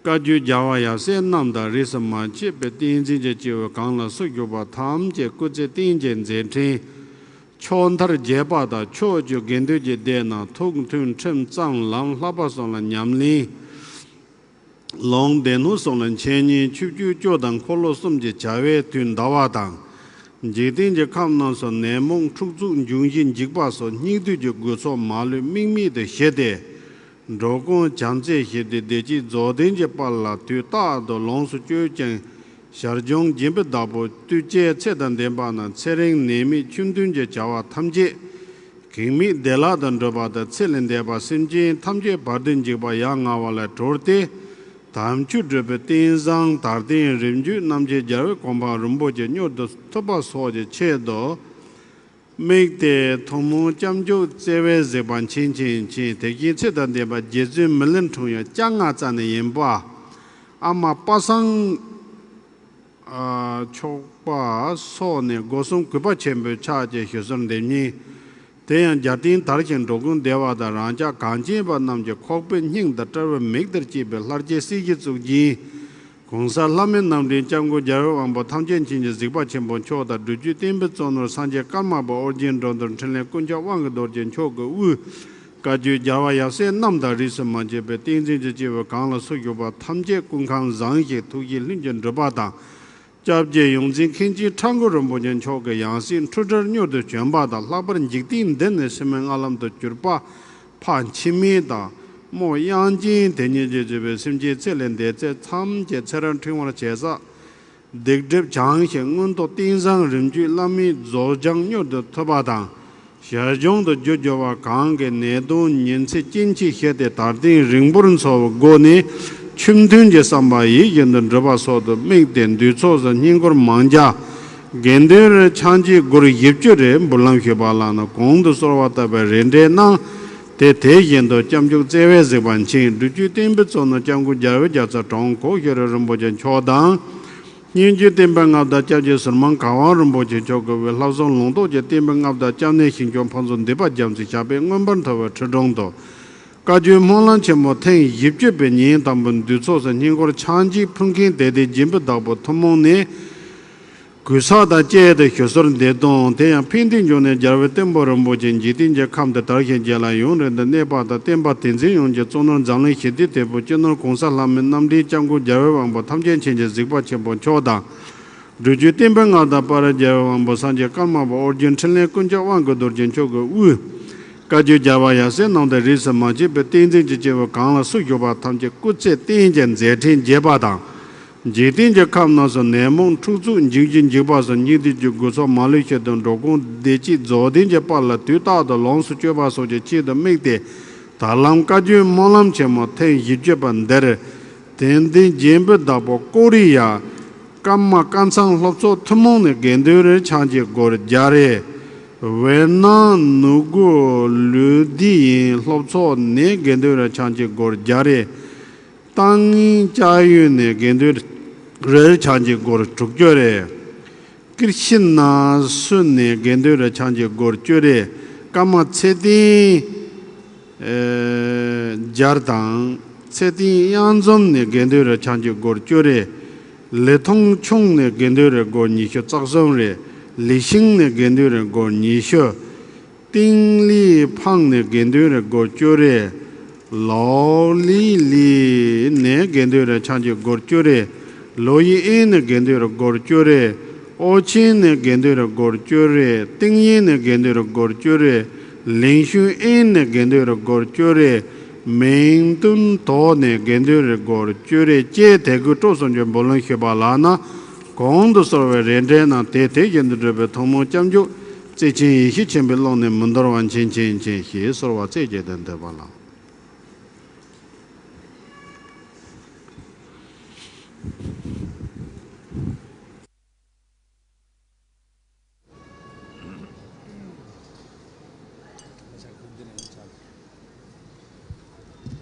བཀའ་བརྒྱུད་རྒྱལ་བ་ཡབ་སྲས་རྣམས་དང་། རིས་སུ་མ་ཆད་པའི་བསྟན་འཛིན་གྱི་སྐྱེས་བུ་གང་ལ་སུ་ཞུགས་པ་ཐམས་ཅད་སྐུ་ཚེ་བརྟན་ཅིང་མཛད་འཕྲིན་ཕྱོགས་མཐར་རྒྱས་པ་དང་། ཕྱོགས་བཅུའི་དགེ་འདུན་གྱི་སྡེ་རྣམས་ཐུགས་མཐུན་ཁྲིམས་གཙང་ལམ་བསླབ་པ་སོགས་ལ་ཉམས་ལེན། ལུང་སྡེ་སྣོད་སོགས་ལ་འཆད་ཉན། ཆོས་སྤྱོད་སྤྱོད་དང་འཁོར་ལོ་གསུམ་གྱི་བྱ་བའི་དུས་འདའ་བ་དང་། འཇིག་རྟེན་གྱི་ཁམས་རྣམས་སུ་ནད་མུག་འཁྲུག་རྩོད་འབྱུང་བཞིའི་འཇིགས་པ་སོགས་སྙིགས་དུས་ཀྱི་དགོས་ཚོགས་མ་ལུས་དམིགས་མེད་དུ་ཞི་སྟེ། འགྲོ་ཀུན་བྱམས་བརྩེ་ཞི་བདེ་བདེ་སྐྱིད་རྫོགས་ལྡན་གྱི་དཔལ་ལ་དུས་རྟག་ཏུ་ལོངས་སུ་སྤྱོད་ཅིང་། ཞར་བྱུང་སྦྱིན་པའི་བདག་པོ་བདུད་རྩིའི་ཚེ་དང་ལྡན་པ་རྣམས་ཚེ་རིང་ནད་མེད་ཆོས་མཐུན་གྱི་བྱ་བ་ཐམས་ཅད་གེགས་མེད་བདེ་བླག་ཏུ་འགྲུབ་པ་དང་། ཚེ་ལས་འདས་པ་སེམས་ཅན་ཐམས་ཅད་བར་དོའི་འཇིགས་པ་ཡ་ང་བ་ལས་གྲོལ་ཏེ། དམ་ཆོས་སྒྲུབ་པའི་རྟེན་བཟང་དར་ལྡན་རིམ་བརྒྱུད་རྣམ་རྒྱལ་རྒྱལ་བའི་གོ་འཕང་རིན་པོ་ཆེ་མྱུར་དུ་ཐོབ་པ་སོགས་ཀྱི་ཆེད་དུ་དམིགས་ཏེ། ཐུན་མོང་སྐྱབས་འཇུག་བརྩེ་བས་གཟིགས་པ་མཁྱེན་ཅིང་མཁྱེན། དེ་བཞིན་ཚེ་དང་ལྡན་པ་རྗེ་བཙུན་མི་ལའི་འཁྲུངས་ཡུལ་ལྕགས་རྔ་རྩ་ནས་ཡིན་པ། ཨ་མ་པ་སངས་ཨ་ཆོས་པ་སོགས་ནས་སྒོ་གསུམ་གུས་པ་ཆེན་པོས་ཕྱག་བྱས་ཞུ་གསོལ་འདེབས་སྙིང་། དེ་ཡང་རྒྱལ་བསྟན་དར་ཞིང་འགྲོ་ཀུན་བདེ་བ་དང་། རང་ཅག་གངས་ཅན་པ་རྣམས་ཀྱི་ཁོག་པའི་སྙིང་དང་དཔྲལ་བའི་མིག་ཏུ་སྐྱེས་པའི་ལྷར་བཅས་སྲིད་ཞིའི་གཙུག་རྒྱན་གོང་ས་ལྷ་མིའི་རྣམ་འདྲེན་སྐྱབས་མགོན་རྒྱལ་བའི་དབང་པོ་ཐམས་ཅད་མཁྱེན་ཅིང་གཟིགས་པ་ཆེན་པོ་མཆོག་དང་། སྒྲུབ་བརྒྱུད་བསྟན་པའི་གཙོ་ནོར་སངས་རྒྱས་ཀརྨ་པ་ཨོ་རྒྱན་འགྲོ་དོན་འཕྲིན་ལས་དཀོན་མཆོག་དབང་གི་རྡོ་རྗེ་མཆོག་གི་དབུས། བཀའ་བརྒྱུད་རྒྱལ་བ་ཡབ་སྲས་རྣམས་དང་། རིས་སུ་མ་ཆད་པའི་བསྟན་འཛིན་གྱི་སྐྱེས་བུ་གང་ལ་སུ་ཞུགས་པ་ཐམས་ཅད་སྐུ་ཁམས་བཟང་ཞིང་ཐུགས་བཞེད་ལྷུན་གྱིས་འགྲུབ་པ་དང་། སྐྱབས་རྗེ་ཡོངས་འཛིན་མཁན་ཆེན་ཁྲ་འགུ་རིན་པོ་ཆེ་མཆོག་གི་ཡང་སྲིད་འཁྲུལ་བྲལ་མྱུར་དུ་བྱོན་པ་དང་། ལྷག་པར་འཇིག་རྟེན་འདི་ནས་སེམས་མེད་ལྔ་ལམ་དུ་གྱུར་པ་ཕར་ཕྱིན་མིན་དང་། རྨོངས་གཡང་ཅན་དེ་ཉིད་ཀྱིས་བྱས་པའི་སེམས་ཅན་ཚེ་ལས་འདས་ཚད་ཐམས་ཅད་ཚེ་རབས་འཕྲེང་བར་བྱེད་ས། སྡིག་སྒྲིབ་བྱང་ཞིང་མངོན་མཐོ་རྟེན་བཟང་རིམ་བརྒྱུད་བླ་མེད་རྫོགས་བྱང་མྱུར་དུ་ཐོབ་པ་དང་། ཞར་བྱུང་དུ་རྒྱུ་སྦྱོར་བ་གང་གིས་ནད་གདོན་ཉེན་ཚེ་སྐྱེ་འཆི་ཞི་སྟེ་དལ་རྟེན་རིང་པོར་འཚོ་བའི་སྒོ་ནས་ཆོས་མཐུན་གྱི་བསམ་པ་ཡིད་བཞིན་དུ་འགྲུབ་པ་སོགས་དུ་དམིགས་ཏེ་འདུས་ཚོགས་སུ་བསྙེན་བཀུར་མང་རྒྱ། དགེ་འདུན་རེར་ཕྱག་འགྱེད་སྒོར་བཞི་བཅུ་རེ་འབུལ་ལམ་ཞུས་པ་ལགས་ན། གོང་དུ་གསོལ་བ་བཏབ་པའི་རེ་འབྲས་གནང་། དེ་དེ་བཞིན་དུ་སྐྱབས་འཇུག་བརྩེ་བས་གཟིགས་པ་མཁྱེན། སྒྲུབ་བརྒྱུད་བསྟན་པའི་གཙོ་ནོར་སྐྱབས་མགོན་རྒྱལ་བའི་རྒྱལ་ཚབ་དྲུང་འཁོར་ཤེས་རབ་རིན་པོ་ཆེ་མཆོག་དང་། སྙན་བརྒྱུད་བསྟན་པའི་མངའ་བདག་སྐྱབས་རྗེ་ཟུར་མང་གར་དབང་རིན་པོ་ཆེ་མཆོག་གི་དབུས་ལྷ་བཟང་ལུང་རྟོགས་ཀྱི་བསྟན་པའི་མངའ་བདག་སྐྱབས་གནས་ཞིང་སྐྱོང་ཕུན་ཚོགས་འདུས་པ་རྒྱལ་མཚན་ཞབས་པད་མངོན་པར་མཐོ་བའི་ཁྲི་དྲུང་དུ། བཀའ་བརྒྱུད་སྨོན་ལམ་ཆེན་མོ་ཐེངས་བཞི་བཅུ་པའི་ཉིན་དང་པོ་འདུས་ཚོགས་སུ་བསྙེན་བཀུར་ཕྱག་འགྱེད་ཕུལ་མཁན་དད་ལྡན་སྦྱིན་པའི་བདག་པོ་ཐུན་མོང་ནས་གུས་ཕྱག་དང་བཅས་ཏེ་ཞུ་གསོལ་འདེབས་དང་། དེ་ཡང་ཕན་བདེའི་འབྱུང་གནས་རྒྱལ་བའི་བསྟན་པ་རིན་པོ་ཆེ་འཇིག་རྟེན་གྱི་ཁམས་དུ་དར་ཞིང་རྒྱས་ལ་ཡུན་རིང་དུ་གནས་པ་དང་། བསྟན་པ་དེང་འཛིན་ཡོངས་ཀྱི་གཙོ་ནོར་འཛམ་གླིང་ཞི་བདེའི་དེད་དཔོན་སྤྱི་ནོར་གོང་ས་ལྷ་མིའི་རྣམ་འདྲེན་སྐྱབས་མགོན་རྒྱལ་བའི་དབང་པོ་ཐམས་ཅད་མཁྱེན་ཅིང་གཟིགས་པ་ཆེན་པོ་མཆོག་དང་། སྒྲུབ་བརྒྱུད་བསྟན་པའི་མངའ་བདག་དཔལ་རྒྱལ་བའི་དབང་པོ་སངས་རྒྱས་ཀརྨ་པ་ཨོ་རྒྱན་འཕྲིན་ལས་དཀོན་མཆོག་དབང་གི་རྡོ་རྗེ་མཆོག་གི་དབུས། བཀའ་བརྒྱུད་རྒྱལ་བ་ཡབ་སྲས་རྣམས་དང་། རིས་སུ་མ་ཆད་པའི་བསྟན་འཛིན་གྱི་སྐྱེས་བུ་གང་ལ་སུ་ཞུགས་པ་ཐམས་ཅད་སྐུ་ཚེ་བརྟན་ཅིང་མཛད་འཕྲིན་རྒྱས་པ་དང་། འཇིག་རྟེན་གྱི་ཁམས་རྣམས་སུ་ནད་མུག་འཁྲུག་རྩོད་འབྱུང་བཞིའི་འཇིགས་པ་སོགས་སྙིགས་དུས་ཀྱི་དགོས་ཚོགས་མ་ལུས་ཞི་དང་། འགྲོ་ཀུན་བདེ་སྐྱིད་རྫོགས་ལྡན་གྱི་དཔལ་ལ་དུས་རྟག་ཏུ་ལོངས་སུ་སྤྱོད་པ་སོགས་ཀྱི་ཆེད་དུ་དམིགས་ཏེ། ད་ལམ་བཀའ་བརྒྱུད་སྨོན་ལམ་ཆེན་མོ་ཐེངས་བཞི་བཅུ་པ་འདིར། དད་ལྡན་སྦྱིན་པའི་བདག་པོ་ཀོ་རི་ཡ། ཀརྨ་ཀཾ་ཚང་སློབ་ཚོགས་ཐུན་མོང་ནས་དགེ་འདུན་རེར་ཕྱག་འགྱེད་སྒོར་བརྒྱ་རེ། ཝེར་ནང་ནུ་གུ་ལུའུ་དི་ཡིན་སློབ་ཚོགས་ནས་དགེ་འདུན་རེར་ཕྱག་འགྱེད་སྒོར་བརྒྱ་རེ། ཏང་ངིན་ཅ་ཡུན་ནས་དགེ་འདུན་རེར་ཕྱག་འགྱེད་སྒོར་དྲུག་ཅུ་རེ། ཀིར་ཤི་ན་སུ་ནས་དགེ་འདུན་རེར་ཕྱག་འགྱེད་སྒོར་བཅུ་རེ། ཀརྨ་ཚེ་བརྟན་ཨེ་རྒྱལ་དང་། ཚེ་བརྟན་གཡང་འཛོམས་ནས་དགེ་འདུན་རེར་ཕྱག་འགྱེད་སྒོར་བཅུ་རེ། ལི་ཐང་ཆུང་ནས་དགེ་འདུན་རེར་སྒོར་ཉི་ཤུ་རྩ་གསུམ་རེ། ལི་ཤིང་ནས་དགེ་འདུན་རེར་སྒོར་ཉི་ཤུ། ཏིང་ལི་ཕང་ནས་དགེ་འདུན་རེར་སྒོར་བཅུ་རེ། ལའོ་ལི་ལི་ནས་དགེ་འདུན་རེར་ཕྱག་འགྱེད་སྒོར་བཅུ་རེ། ལོ་ཡི་ཨེན་ནས་དགེ་འདུན་རེར་སྒོར་བཅུ་རེ། ཨོ་ཆེན་ནས་དགེ་འདུན་རེར་སྒོར་བཅུ་རེ། ཏིང་ཡིན་ནས་དགེ་འདུན་རེར་སྒོར་བཅུ་རེ། ལིང་ཤུན་ཨེན་ནས་དགེ་འདུན་རེར་སྒོར་བཅུ་རེ། མིང་ཏུན་ཐོ་ནས་དགེ་འདུན་རེར་སྒོར་བཅུ་རེ་བཅས་དད་གུས་སྤྲོ་གསུམ་གྱི་འབུལ་ལམ་ཞུས་པ་ལགས་ན། གོང་དུ་གསོལ་བའི་རེ་འབྲས་རྣམས་དེ་དེ་བཞིན་དུ་འགྲུབ་པའི་ཐུན་མོང་སྐྱབས་འཇུག་བརྩེ་ཆེན་ཡེ་ཤེས་ཆེན་པོའི་ཀློང་ནས་མི་འདོར་བ་མཁྱེན་མཁྱེན་མཁྱེན་ཞེས་གསོལ་བ་རྩེ་གཅིག་ཏུ་འདེབས་པ་ལགས།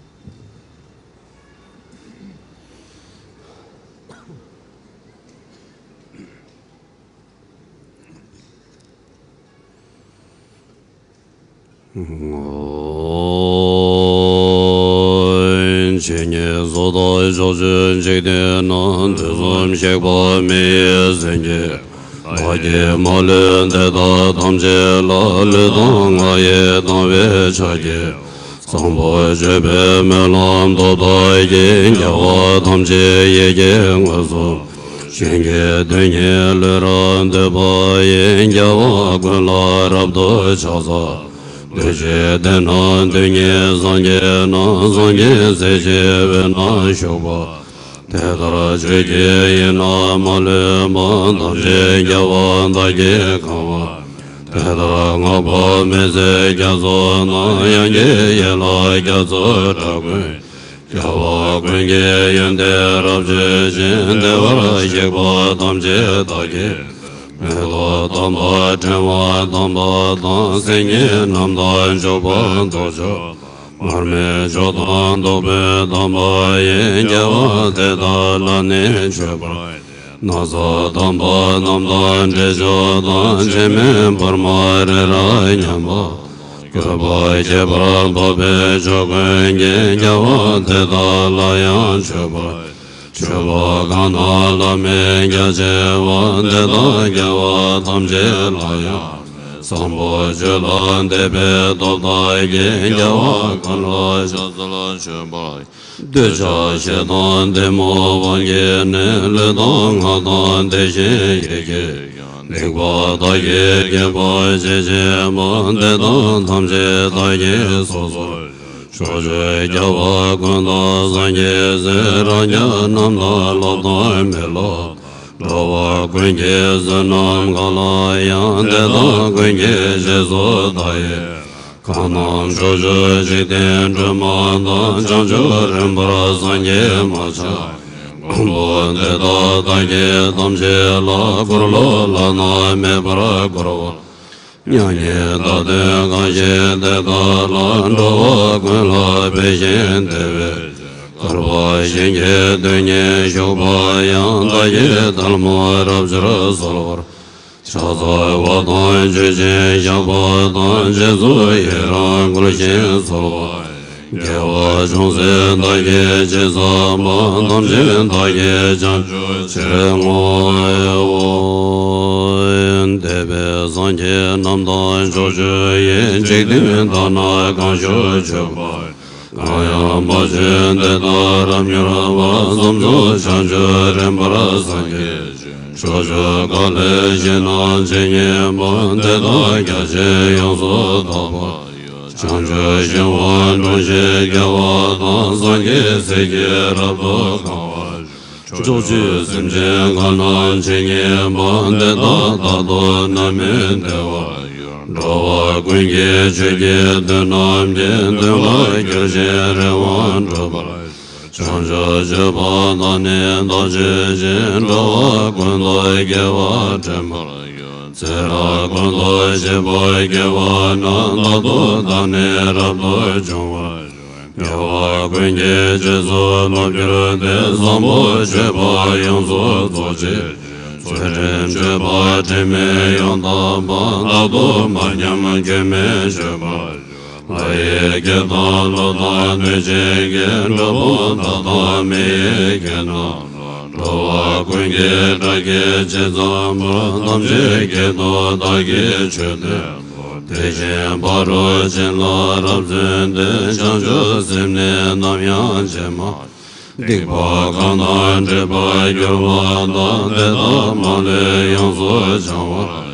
ཇི་སྙེད་སུ་དག་ཕྱོགས་ ཕྱོགས་བཅུའི་འཇིག་རྟེན་ན། དུས་གསུམ་གཤེགས་པ་མི་ཡི་སེང་གེ། བདག་གིས་མ་ལུས་འདི་དག་ཐམས་ཅད་ལ། ལུས་དང་ངག་ཡིད་དང་བས་ཕྱག་བགྱི། བཟང་པོ་སྤྱོད་པའི་སྨོན་ལམ་སྟོབས་དག་གིས། རྒྱལ་བ་ཐམས་ཅད་ཡིད་ཀྱིས་མངོན་སུམ། ཞིང་གི་རྡུལ་སྙེད་ལུས་རབ་འདོད་པ་ཡིས། རྒྱལ་བ་ཀུན་ལ་རབ་ཏུ་ཕྱག་འཚལ། གདུལ་བྱའི་སྡེ་རྣམས་རྡུལ་སྙེད་སངས་རྒྱས་རྣམས། སངས་རྒྱས་སྲས་ཀྱི་དབུས་ན་བཞུགས་པ། དེ་ལྟར་ཆོས་ཀྱི་དབྱིངས་རྣམས་མ་ལུས་པ། ཐམས་ཅད་རྒྱལ་བ་དག་གིས་གང་བ། དེ་ལྟར་བསྔགས་པ་མི་ཟད་རྒྱ་མཚོ་རྣམས། དབྱངས་ཀྱི་ཡན་ལག་རྒྱ་མཚོའི་སྒྲ་ཀུན། རྒྱལ་བ་ཀུན་གྱི་ཡོན་ཏན་རབ་བརྗོད་ཅིང་། བདེ་བར་གཤེགས་པ་ཐམས་ཅད་བདག་གིས། མེ་ཏོག་དམ་པ་ཕྲེང་བ་དམ་པ་དང་། སེང་གེ་རྣམས་དང་མཆོད་པ་ཐོགས་བཅས། མར་མེ་མཆོག་དང་བདུག་སྤོས་དམ་པ་ཡིས། རྒྱལ་བ་དེ་དག་ལ་ནི་མཆོད་པར། ན་བཟའ་དམ་པ་རྣམས་དང་འབྲས་ཆོས་དང་། ཕྱེ་མའི་ཕུར་མ་རི་རབ་མཉམ་པ། བཀོད་པ་ཁྱད་པར་འཕགས་པའི་ཆོས་ཀུན་གྱིས། རྒྱལ་བ་དེ་དག་ལ་ཡང་མཆོད་པར། མཆོད་པ་གང་རྣམས་བླ་མེད་རྒྱ་ཆེ་བ། དེ་དག་རྒྱལ་བ་ཐམས་ཅད་ལ་ཡང་། བཟང་པོ་སྤྱོད་ལ་འདེབས་པའི་སྟོབས་དག་གིས། རྒྱལ་བ་ཀུན་ལ་ཕྱག་འཚལ་མཆོད་པར། འདོད་ཆགས་ཞེ་སྡང་གཏི་མུག་དབང་གིས་ནི། ལུས་དང་ངག་དང་དེ་བཞིན་ཡིད་ཀྱིས་ཀྱང་། སྡིག་པ་དག་གིས་བགེགས་པ་ཞེས་བྱ་བ། དེ་དག་ཐམས་ཅད་བདག་གིས་སོ་སོར། ཕྱོགས་བཅུའི་རྒྱལ་བ་ཀུན་དང་སངས་རྒྱས་སྲས། རང་རྒྱལ་རྣམས་དང་སློབ་དང་མི་སློབ། འགྲོ་བ་ཀུན་གྱི་བསོད་ནམས་གང་ལ་ཡང་། དེ་དག་ཀུན་གྱི་རྗེས་སུ་བདག་ཡི། གང་རྣམས་ཕྱོགས་བཅུའི་འཇིག་རྟེན་སྒྲོན་མ་དང་། བྱང་ཆུབ་རིམ་པར་སངས་རྒྱས་མ་ཆགས། མགོན་པོ་འདི་དག་བདག་གིས་ཐམས་ཅད་ལ། འཁོར་ལོ་བླ་ན་མེད་པར་བསྐོར་བ། མྱ་ངན་འདའ་སྟོན་གང་བཞེད་དེ་དག་ལ། འགྲོ་བ་ཀུན་ལ་ཕན་ཞིང་བདེ་བའི་ཕྱིར། བསྐལ་པ་ཞིང་གི་རྡུལ་སྙེད་བཞུགས་པ་ཡང་། བདག་གིས་ཐལ་མོ་རབ་སྦྱར་གསོལ་བར་བྱ། བརྩེ་བ་དང་མཆོད་ཅིང་བཤགས་པ་དང་། རྗེས་སུ་ཡི་རང་བསྐུལ་ཞིང་གསོལ་བ་ཡི། དགེ་བ་ཅུང་ཟད་བདག་གིས་ཅི་བསགས་པ། ཐམས་ཅད་བདག་གིས་བྱང་ཆུབ་ཕྱིར་བསྔོའོ། འདས་པའི་སངས་རྒྱས་རྣམས་དང་ཕྱོགས་བཅུ་ཡི། འཇིག་རྟེན་དག་ན་གང་བཞུགས་མཆོད་པ། གང་ཡང་མ་བྱོན་དེ་དག་རབ་མྱུར་བར། བསམ་རྫོགས་བྱང་ཆུབ་རིམ་པར་སངས་རྒྱས་ཤིང་། ཕྱོགས་བཅུ་ག་ལའི་ཞིང་རྣམས་ཇི་སྙེད་པ། དེ་དག་རྒྱ་ཆེར་ཡོངས་སུ་དག་པ་ཡི། བྱང་ཆུབ་ཤིང་དབང་དྲུང་གཤེགས་རྒྱལ་བ་དང་། སངས་རྒྱས་སྲས་ཀྱིས་རབ་ཏུ་གང་བར་ཕྱོགས་བཅུའི་སེམས་ཅན་གང་རྣམས་ཇི་སྙེད་པ། དེ་དག་རྟག་ཏུ་ནམ་མཁའི་བདེ་བ་ཡི། འགྲོ་བ་ཀུན་གྱི་ཆོས་ཀྱི་དོན་རྣམས་ཀྱི། དོན་ཁ་བསྒྱུར་ཞིང་རེ་བ་འགྲུབ་པར་ཤོག། བྱང་ཆུབ་སྤྱོད་པ་དག་ནི་བདག་སྤྱོད་ཅིང་། འགྲོ་བ་ཀུན་ཏུ་དགེ་བ་འདྲེན་པར་ཤོག། ཚེ་རབས་ཀུན་ཏུ་བྱེད་པ་དགེ་བ་རྣམས། རྟག་ཏུ་བདག་ནི་རབ་ཏུ་འབྱུང་བར་ཤོག། དགེ་བ་ཀུན་གྱི་རྗེས་སུ་བསླབ་གྱུར་ཏེ། བཟང་པོ་སྤྱོད་པ་ཡོངས་སུ་རྫོགས་བྱེད་ཅིང་། ཚུལ་ཁྲིམས་སྤྱོད་པ་དྲི་མེད་ཡང་དག་པ། རྟག་ཏུ་མ་ཉམས་སྐྱོན་མེད་སྤྱོད་པར་ཤོག། ལྷ་ཡི་སྐད་དང་ཀླུ་དང་གནོད་སྦྱིན་སྐད། གྲུལ་བུམ་དག་དང་མི་ཡི་སྐད་རྣམས་དང་། འགྲོ་བ་ཀུན་གྱི་སྒྲ་སྐད་ཇི་ཙམ་པར། ཐམས་ཅད་སྐད་དུ་བདག་གིས་ཆོས་བསྟན་ཏོ། དེ་བཞིན་ཕ་རོལ་ཕྱིན་ལ་རབ་བརྩོན་ཏེ། བྱང་ཆུབ་སེམས་ནི་ནམ་ཡང་བརྗེད་མ། སྡིག་པ་གང་དག་སྒྲིབ་པར་གྱུར་པ་དག། དེ་དག་མ་ལུས་ཡོངས་སུ་བྱང་བར་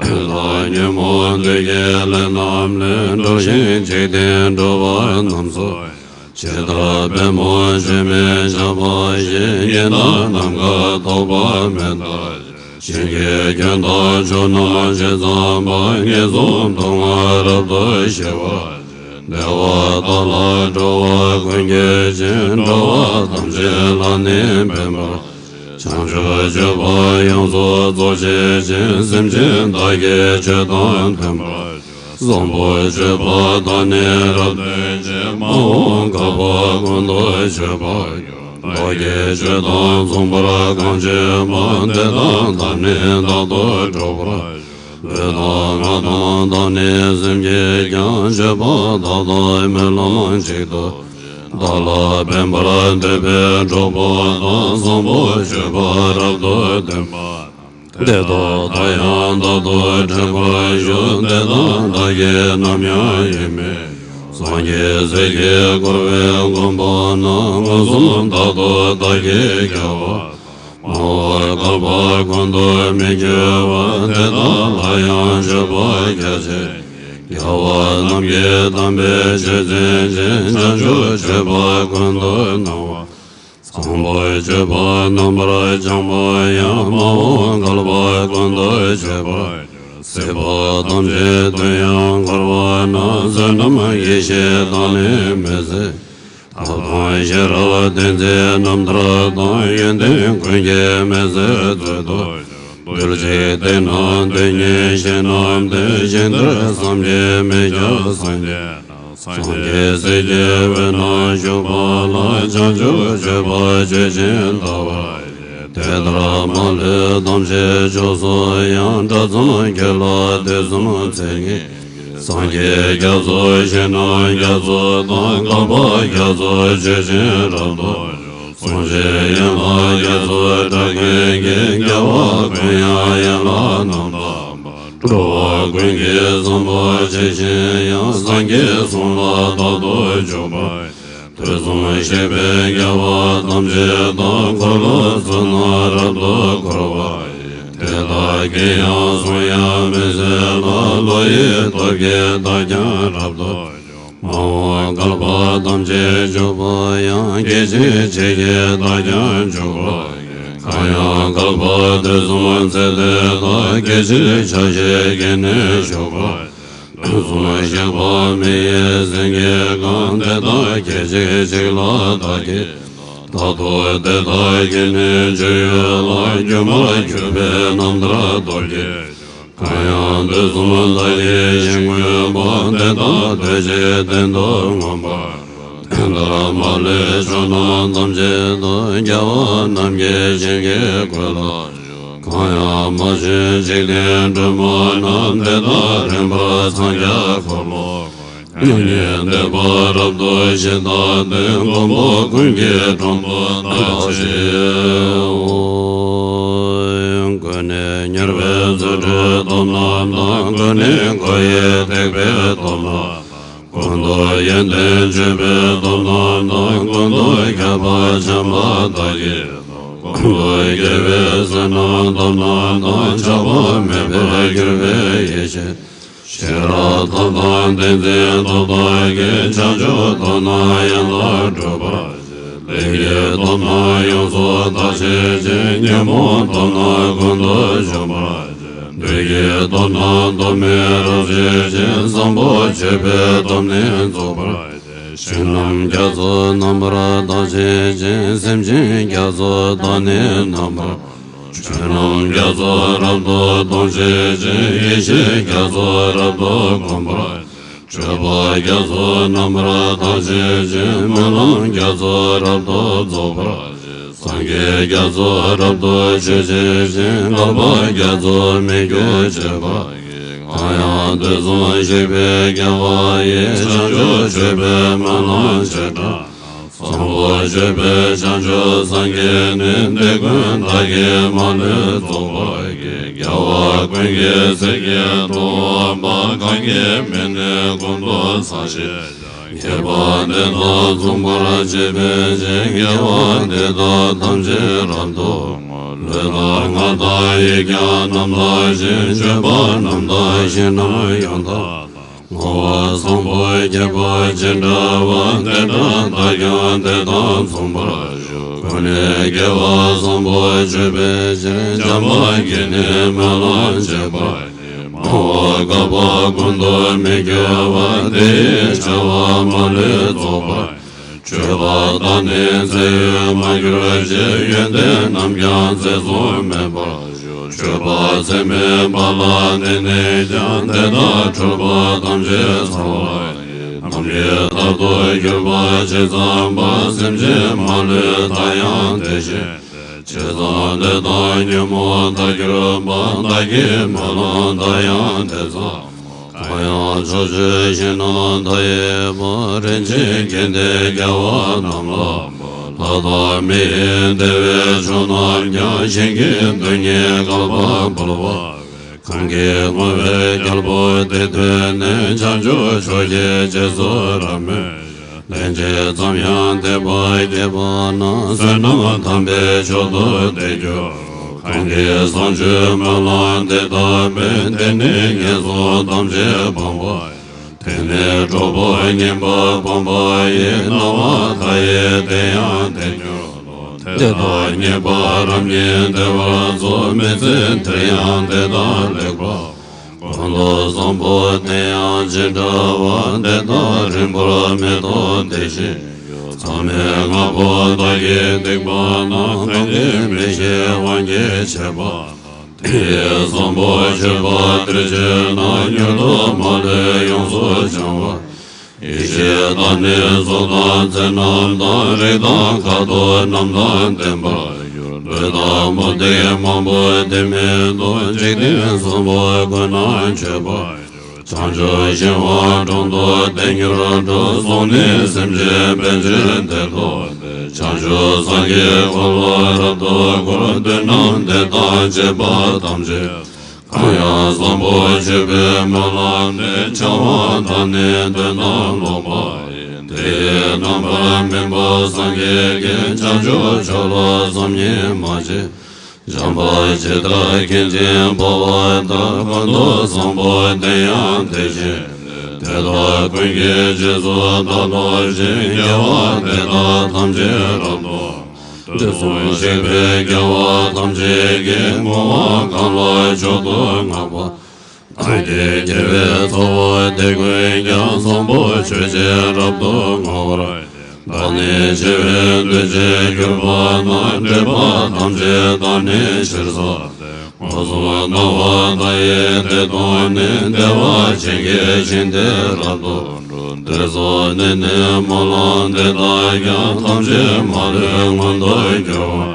ཤོག། ལྷ་ཉོན་མོངས་བདུད་ཀྱི་ལས་རྣམས་ལས། འགྲོ་ཞིང་འཇིག་རྟེན་འགྲོ་བ་རྣམས་སུ། ཇི་ལྟར་པད་མོ་བྱེ་མའི་ཆར་འབབ་བཞིན། ཉི་ཟླ་ནམ་མཁའ་ཐོགས་པ་མེ་ལྟར། བྱིང་རྒོད་ཁྱོན་དང་ཕྱོགས་རྣམས་ཇི་ཙམ་པར། ངན་སོང་སྡུག་བསྔལ་རབ་ཏུ་ཞི་བར་བདེ་བ་དག་ལ་འགྲོ་བ་ཀུན་སྐྱེ་ཞིང་། འགྲོ་བ་ཐམས་ཅད་ལ་ནི་ཕན་པར་ཤོག། བྱང་ཆུབ་སྤྱོད་པ་ཡོངས་སུ་རྫོགས་བྱེད་ཅིང་། སེམས་ཅན་དག་གི་ཆོས་དང་མཐུན་པར་ཤོག། བཟང་པོ་སྤྱོད་པ་དག་ནི་རབ་སྟོན་ཅིང་། མ་འོངས་བསྐལ་པ་ཀུན་ཏུ་མཆོད་པར་ཤོག། བདག་གིས་ཆོས་དང་མཚུངས་པར་གང་སྤྱོད་པ། དེ་དག་བདག་ནི་རྟག་ཏུ་སྒྲུབ་པར་ལུས་དང་ངག་དང་བདག་ནི་སེམས་ཀྱིས་ཀྱང་། སྤྱོད་པ་དག་དང་སྨོན་ལམ་གཅིག་ཏུ་བྱས། བདག་ལ་ཕན་པར་འདོད་པའི་གྲོགས་པོ་དང་། བཟང་པོ་སྤྱོད་པ་རབ་ཏུ་སྟོན་པ་རྣམས། དེ་དག་མཐའ་ཡང་དག་ཏུ་འཕྲད་པར་ཤོག་དེ་དག་བདག་གིས་ནམ་ཡང་ཡིད་མི་ཉུང་། སངས་རྒྱས་སྲས་ཀྱིས་བསྐོར་བའི་མགོན་པོ་རྣམས། མངོན་སུམ་རྟག་ཏུ་བདག་གིས་རྒྱལ་བ་དང་། མ་འོངས་བསྐལ་པ་ཀུན་ཏུ་མི་སྐྱོ་བར། དེ་དག་ལ་ཡང་མཆོད་པ་རྒྱ་ཆེ། རྒྱལ་བ་རྣམས་ཀྱི་དམ་པའི་ཆོས་འཛིན་ཅིང་། བྱང་ཆུབ་སྤྱོད་པ་ཀུན་ཏུ་སྣང་བ། བཟང་པོ་སྤྱོད་པ་རྣམ་པར་སྦྱངས་པ་ཡང་། མ་འོངས་བསྐལ་པ་ཀུན་ཏུ་མཆོད་པར་འགྱུར། སྲིད་པ་ཐམས་ཅད་དུ་ཡང་འཁོར་བ་ན། བསོད་ནམས་ཡེ་ཤེས་དང་ནི་མི་ཟད། ཐབས་དང་ཤེས་རབ་ཏིང་འཛིན་རྣམ་ཐར་དང་། ཡོན་ཏན་ཀུན་གྱི་མི་ཟད་མཛོད་དུ་གྱུར། གདུལ་བྱའི་དེ་ན་དོན་གཉིས་བཞི་རྣམས་ཏེ། ཞིང་དེར་བསམ་གྱིས་མི་ཁྱབ་སངས་རྒྱས་རྣམས། སངས་རྒྱས་སྲས་ཀྱི་དབུས་ན་བཞུགས་པ་ལ། བྱང་ཆུབ་སྤྱོད་པ་སྤྱོད་ཅིང་དག་པར་བགྱི། དེ་ལྟར་མ་ལུས་ཐམས་ཅད་ཕྱོགས་སུ་ཡང་། དགྲ་བཅོམ་གྱིས་ལ་དུས་གསུམ་ཚེ་གཉིས་ཀྱི། སངས་རྒྱས་རྒྱ་མཚོ་ཞིང་རྣམས་རྒྱ་མཚོ་དང་། བསྐལ་པ་རྒྱ་མཚོ་མཆོད་ཅིང་རབ་ཏུ་བྱུང་། གསུང་བཞིའི་ཡན་ལག་རྒྱ་མཚོའི་སྒྲ་སྐད་ཀྱིས། རྒྱལ་བ་ཀུན་དབྱངས་ཡན་ལག་རྣམ་དག་པ། འགྲོ་བ་ཀུན་གྱི་བསམ་པ་ཇི་བཞིན་དབྱངས། སངས་རྒྱས་གསུང་ལ་རྟག་ཏུ་འཇུག་པར་བགྱི། དུས་གསུམ་གཤེགས་པའི་རྒྱལ་བ་ཐམས་ཅད་དང་། འཁོར་ལོ་ཚུལ་རྣམས་རབ་ཏུ་བསྐོར་བ་ཡི། དེ་དག་གིས་ཡང་གསུང་དབྱངས་མི་ཟད་ལ། བློ་ཡི་སྟོབས་ཀྱིས་བདག་ཀྱང་རབ་ཏུ་འཇུག། མ་འོངས་བསྐལ་པ་ཐམས་ཅད་འཇུག་པ་ཡང་། སྐད་ཅིག་གཅིག་གིས་བདག་ཀྱང་འཇུག་པར་བགྱི། གང་ཡང་བསྐལ་པ་དུས་གསུམ་ཚེ་འདི་དག། སྐད་ཅིག་ཆ་ཤས་ཀྱིས་ནི་ཞུགས་པར་བགྱི། དུས་གསུམ་གཤེགས་པ་མི་ཡི་སེང་གེ་གང་། དེ་དག་སྐད་ཅིག་གཅིག་ལ་བདག་གིས་རྟག་ཏུ། དེ་དག་གི་ནི་སྤྱོད་ཡུལ་ལ། སྒྱུ་མར་གྱུར་པའི་རྣམ་ཐར་སྟོབས་ཀྱིས། གང་ཡང་དུས་གསུམ་བདག་གིས་ཞིང་བཀོད་པ། དེ་དག་དུས་གཅིག་སྟེང་དུ་མངོན་པར་རྫོགས། དེ་ལྟར་མ་ལུས་ཕྱོགས་རྣམས་ཐམས་ཅད་དུ། རྒྱལ་བ་རྣམས་ཀྱིས་བྱིན་གྱིས་བགོས་ལ་ཞུགས། གང་ཡང་མ་བྱོན་འཇིག་རྟེན་སྒྲོན་མ་རྣམས། དེ་དག་རིམ་པར་འཚང་རྒྱ་འཁོར་ལོ། མྱ་ངན་འདས་པ་རབ་ཏུ་ཞི་བདག་དེ། མགོན་པོ་ཀུན་གྱི་དྲུང་དུ་བདག་ཞེས་ཀུན་ནས་ཉེར་པའི་རྫུ་འཕྲུལ་སྟོབས་རྣམས་དང་། ཀུན་ནས་འགོ་བའི་ཐེག་པའི་སྟོབས་རྣམས་དང་། ཀུན་ཏུ་ཡོན་ཏན་སྤྱོད་པའི་སྟོབས་རྣམས་དང་། ཀུན་ཏུ་ཁྱབ་པ་བྱམས་པ་དག་གི་སྟོབས། ཀུན་ཏུ་དགེ་བའི་བསོད་ནམས་སྟོབས་རྣམས་དང་། ཆགས་པ་མེད་པར་གྱུར་པའི་ཡེ་ཤེས། ཤེས་རབ་ཐབས་དང་ཏིང་འཛིན་སྟོབས་དག་གིས། བྱང་ཆུབ་སྟོབས་རྣམས་ཡང་དག་སྒྲུབ་པར་བྱེད། ལས་ཀྱི་སྟོབས་རྣམས་ཡོངས་སུ་དག་བྱེད་ཅིང་། ཉོན་མོངས་སྟོབས་རྣམས་ཀུན་ཏུ་འཇོམས་པར་བྱེད། བདུད་ཀྱི་སྟོབས་རྣམས་སྟོབས་མེད་རབ་བྱེད་ཅིང་། བཟང་པོ་སྤྱོད་པའི་སྟོབས་ནི་རྫོགས་པར་བྱེད། ཞིང་རྣམས་རྒྱ་མཚོ་རྣམ་པར་དག་བྱེད་ཅིང་། སེམས་ཅན་རྒྱ་མཚོ་དག་ནི་རྣམ་པར་ཆོས་རྣམས་རྒྱ་མཚོ་རབ་ཏུ་གཏོང་བྱེད་ཅིང་། ཡེ་ཤེས་རྒྱ་མཚོ་རབ་ཏུ་བསྒོམ་པར། སྤྱོད་པ་རྒྱ་མཚོ་རྣམ་པར་དག་བྱེད་ཅིང་། སྨོན་ལམ་རྒྱ་མཚོ་རབ་ཏུ་རྫོགས་པར་བྱེད། སངས་རྒྱས་རྒྱ་མཚོ་རབ་ཏུ་མཆོད་བྱེད་ཅིང་། བསྐལ་པ་རྒྱ་མཚོ་མི་སྐྱོ་སྤྱོད་པ་ཡིས། གང་ཡང་དུས་གསུམ་གཤེགས་པའི་རྒྱལ་བ་ཡི། བྱང་ཆུབ་སྤྱོད་པའི་སྨོན་ལམ་བྱེ་བྲག་བཟང་པོ་སྤྱོད་པའི་བྱང་ཆུབ་སངས་རྒྱས་ནི། འདི་ཀུན་བདག་གིས་མ་ལུས་རྫོགས་པར་བགྱི། རྒྱལ་བ་ཀུན་གྱི་སྲས་ཀྱི་ཐུ་བོ་འབའ། གང་གི་མིང་ནི་ཀུན་ཏུ་བཟང་ཞེས་བྱ། མཁས་པ་འདི་དག་མཚུངས་པར་བྱེད་པའི་ཕྱིར། དགེ་བ་འདི་དག་ཐམས་ཅད་རབ་ཏུ་བསྔོ། ལུས་དང་ངག་དང་ཡིད་ཀྱང་རྣམ་དག་ཅིང་། སྤྱོད་པ་རྣམས་དང་ཞིང་རྣམས་ཡང་དག་བསྔོ་བ་བཟང་པོ་བསྐྱེད་པ་ཅི་འདྲ་བ། དེ་འདྲ་བདག་ཀྱང་དེ་དག་མཚུངས་པར་བཞུགས། ཀུན་ནས་དགེ་བ་བཟང་པོ་སྤྱོད་པའི་ཕྱིར། བྱམས་པ་གིས་ནི་སྨོན་ལམ་བྱེད་པ་ཡིས། མ་འོངས་བསྐལ་པ་ཀུན་ཏུ་མི་སྐྱོ་བར། དེ་ཡི་བྱ་བ་མ་ལུས་རྫོགས་པར། སྤྱོད་པ་དག་ནི་ཚེ་ཡོད་མ་གྱུར་ཅིག། ཡོན་ཏན་རྣམས་ཀྱང་ཚེ་གཟུང་མེད་པར་ཤོག། སྤྱོད་པ་ཚད་མེད་པ་ལ་བརྟེན་ནས་ཀྱང་། དེ་དག་འཁྲུལ་པ་ཐམས་ཅད་ཚར་བ་ཡི། ནམ་མཁའི་ལྟར་དུ་གྱུར་པ་ཇི་ཙམ་པ། སེམས་ཅན་མ་ལུས་མཐའ་ཡང་དེ་བཞིན་ཏེ། ཇི་ཙམ་བདེ་དང་ཉོན་མོངས་མཐར་གྱུར་པ། བདག་གི་སྨོན་ལམ་དག་ཡང་དེ་ཙམ་མོ། གང་ཡང་ཕྱོགས་བཅུའི་ཞིང་རྣམས་མཐའ་ཡས་པ། རིན་ཆེན་གཏེར་རྒྱལ་བ་རྣམས་ལ་ཕུལ། ལྷ་དང་མི་ཡི་བདེ་བའི་མཆོག་རྣམས་ཀྱང་། ཞིང་གི་རྡུལ་སྙེད་བསྐལ་པར་འབུལ་བ་ཡི། གང་གིས་བསྔོས་པའི་རྒྱལ་པོ་དེ་ཐོས་ནས། བྱང་ཆུབ་མཆོག་གི་རྗེས་སུ་རབ་མོས། ལན་ཅིག་ཙམ་ཡང་དད་པ་བསྐྱེད་པ་ན། བསོད་ནམས་དམ་པའི་མཆོག་ཏུ་དེ་འགྱུར་རོ། གང་གིས་བཟང་སྤྱོད་སྨོན་ལམ་འདི་དག་འབད། དེ་ནི་ངན་སོང་ཐམས་ཅད་སྤངས་པ་ཡིན། དེ་ནས་གྲོགས་པོ་ངན་པ་སྤངས་པ་ཡི། སྣང་བ་མཐའ་ཡས་དེ་ཡང་དེར་འགྱུར་རོ། དེ་དག་ཉེས་པ་རབ་སྙེད་བདེ་བར་རྫོགས། མི་ཚེ་འདིར་ཡང་དེ་དག་ལེགས་པར་སྤངས། ཀུན་ཏུ་བཟང་པོ་དེ་ཡང་ཇི་འདྲ་བ། དེ་དག་རིང་པོར་མི་ཐོགས་དེ་བཞིན་ཡོད། མཚམས་མེད་ལྔ་པོ་དག་གིས་བསྡིགས་པ་ན། གང་གིས་མི་ཤེས་དབང་གིས་བྱས་པ་དག་དེ་ཡི་བཟང་པོ་སྤྱོད་པ་དེར་སྤྱོད་ན། མྱུར་དུ་མ་ལུས་ཡོངས་སུ་བྱང་བར། ཡེ་ཤེས་དང་ནི་གཟུགས་དང་མཚན་རྣམས་དང་། རིགས་དང་ཁ་དོག་རྣམས་དང་ལྡན་པར་འགྱུར། བདུད་དང་མུ་སྟེགས་མང་པོ་དེ་མེད་དོ། འཇིག་རྟེན་གསུམ་པོ་ཀུན་ན་མཆོད་པར་འགྱུར། བྱང་ཆུབ་ཤིང་དབང་དྲུང་དུ་དེ་མྱུར་འགྲོ། གསུང་ནི་སེམས་ཅན་ཕན་ཕྱིར་དེར་ཐོགས་ཏེ། བྱང་ཆུབ་སངས་རྒྱས་འཁོར་ལོ་རབ་ཏུ་བསྐོར། བདུད་རྣམས་དེ་དང་བཅས་པ་ཐམས་ཅད། གང་ཡང་བཟང་པོ་སྤྱོད་པའི་སྨོན་ལམ་འདི། བྱ་བ་དང་ནི་དོན་དམ་ལོག་པ་ཡི། དེ་ཡི་རྣམ་པར་སྨིན་པ་སངས་རྒྱས་ཀྱི། བྱང་ཆུབ་མཆོག་ལ་བསམ་གྱིས་མ་ཆོད། བྱམས་པ་ཇི་ལྟར་མཁན་ཆེན་འཕགས་པ་ལྟར། ཀུན་ཏུ་བཟང་པོ་དེ་ཡང་དེ་བཞིན་ཏེ། དེ་དག་ཀུན་གྱི་རྗེས་སུ་བདག་སློབ་ཅིང་། དགེ་བ་འདི་དག་ཐམས་ཅད་རབ་ཏུ་དུས་གསུམ་གཤེགས་པའི་རྒྱལ་བ་ཐམས་ཅད་ཀྱིས། བསྔོ་བ་གང་ལ་མཆོག་ཏུ་བསྔགས་པ་དག་གིས། དགེ་བའི་ཚོགས་དེ་ཀུན་ཀྱང་། བཟང་པོ་སྤྱོད་ཕྱིར་རབ་ཏུ་བསྔོ་བར་བགྱི། བདག་ནི་འཆི་བའི་དུས་ཅིག་གྱུར་པ་ན། སྒྲིབ་པ་ཐམས་ཅད་དག་ནི་ཕྱིར་སོལ་ཏེ། མངོན་སུམ་སྣང་བ་མཐའ་ཡས་དེ་མཐོང་ནས། བདེ་བ་ཅན་གྱི་ཞིང་དེར་རབ་ཏུ་འགྲོ། དེ་ཚོ་ནི་ནི་སྨོན་ལམ་འདི་དག་ཀྱང་། ཐམས་ཅད་མ་ལུས་མངོན་དུ་འགྱུར་བར་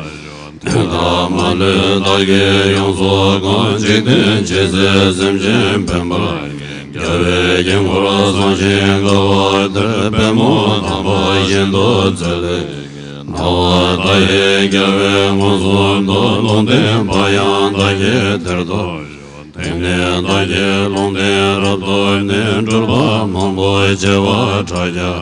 ཤོག་དེ་དག་མ་ལུས་བདག་གིས་ཡོངས་སུ་བཀང་། འཇིག་རྟེན་ཇི་སྲིད་སེམས་ཅན་ཕན་པར་བགྱི། རྒྱལ་བའི་དཀྱིལ་འཁོར་བཟང་ཞིང་དགའ་བ་དེར། པདྨོ་དམ་པ་བཞིན་དུ་བརྩེ་ལེགས་བརྒྱན། སྣང་བ་མཐའ་ཡས་རྒྱལ་བས་མངོན་སུམ་དུ། ལུང་བསྟན་པ་ཡང་བདག་གིས་དེར་ཐོབ་ཤོག་དེང་ནས་བདག་གིས་ལུང་བསྟན་རབ་ཏུ་ནི། སྒྲུབ་པ་མང་པོ་བྱེ་བ་ཕྲག་བརྒྱ་ཡང་།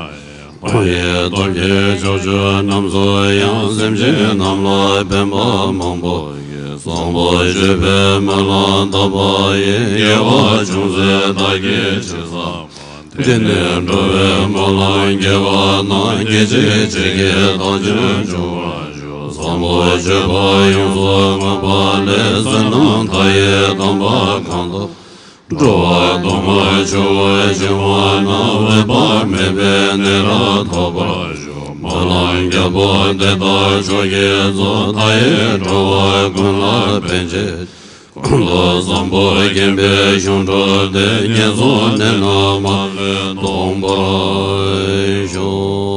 དཔའ་བོའི་སྟོབས་ཀྱིས་ཕྱོགས་བཅུ་རྣམས་སུ་ཡང་། སེམས་ཅན་རྣམས་ལ་ཕན་པ་མང་པོ་ཡི། བཟང་པོ་སྤྱོད་པའི་སྨོན་ལམ་བཏབ་པ་ཡིས། དགེ་བ་ཅུང་ཟད་བདག་གིས་ཕྱིར་བསགས་པ། དེ་ནི་འགྲོ་བའི་སྨོན་ལམ་དགེ་བ་རྣམས། སྐད་ཅིག་གཅིག་གིས་བདག་ཀྱང་འབྱུང་བར་ཤོག་བཟང་པོ་སྤྱོད་པ་ཡོངས་སུ་བསྔགས་པ་ལས། བསོད་ནམས་མཐའ་ཡས་དམ་པ་གང་དག་འགྲོ་བ་སྡུག་བསྔལ་ཆུ་བོ་བྱིང་བ་ན། འོད་དཔག་མེད་པའི་གནས་རབ་ཐོབ་པར་ཤོག་སྨོན་ལམ་རྒྱལ་པོ་འདི་དག་མཆོག་གི་གཙོ། མཐའ་ཡས་འགྲོ་བ་ཀུན་ལ་ཕན་ཕྱིར། ཀུན་ཏུ་བཟང་པོ་མཁྱེན་པའི་གཞུང་གྲུབ་སྟེ། ངན་སོང་གནས་རྣམས་མ་ལུས་སྟོངས་པར་ཤོག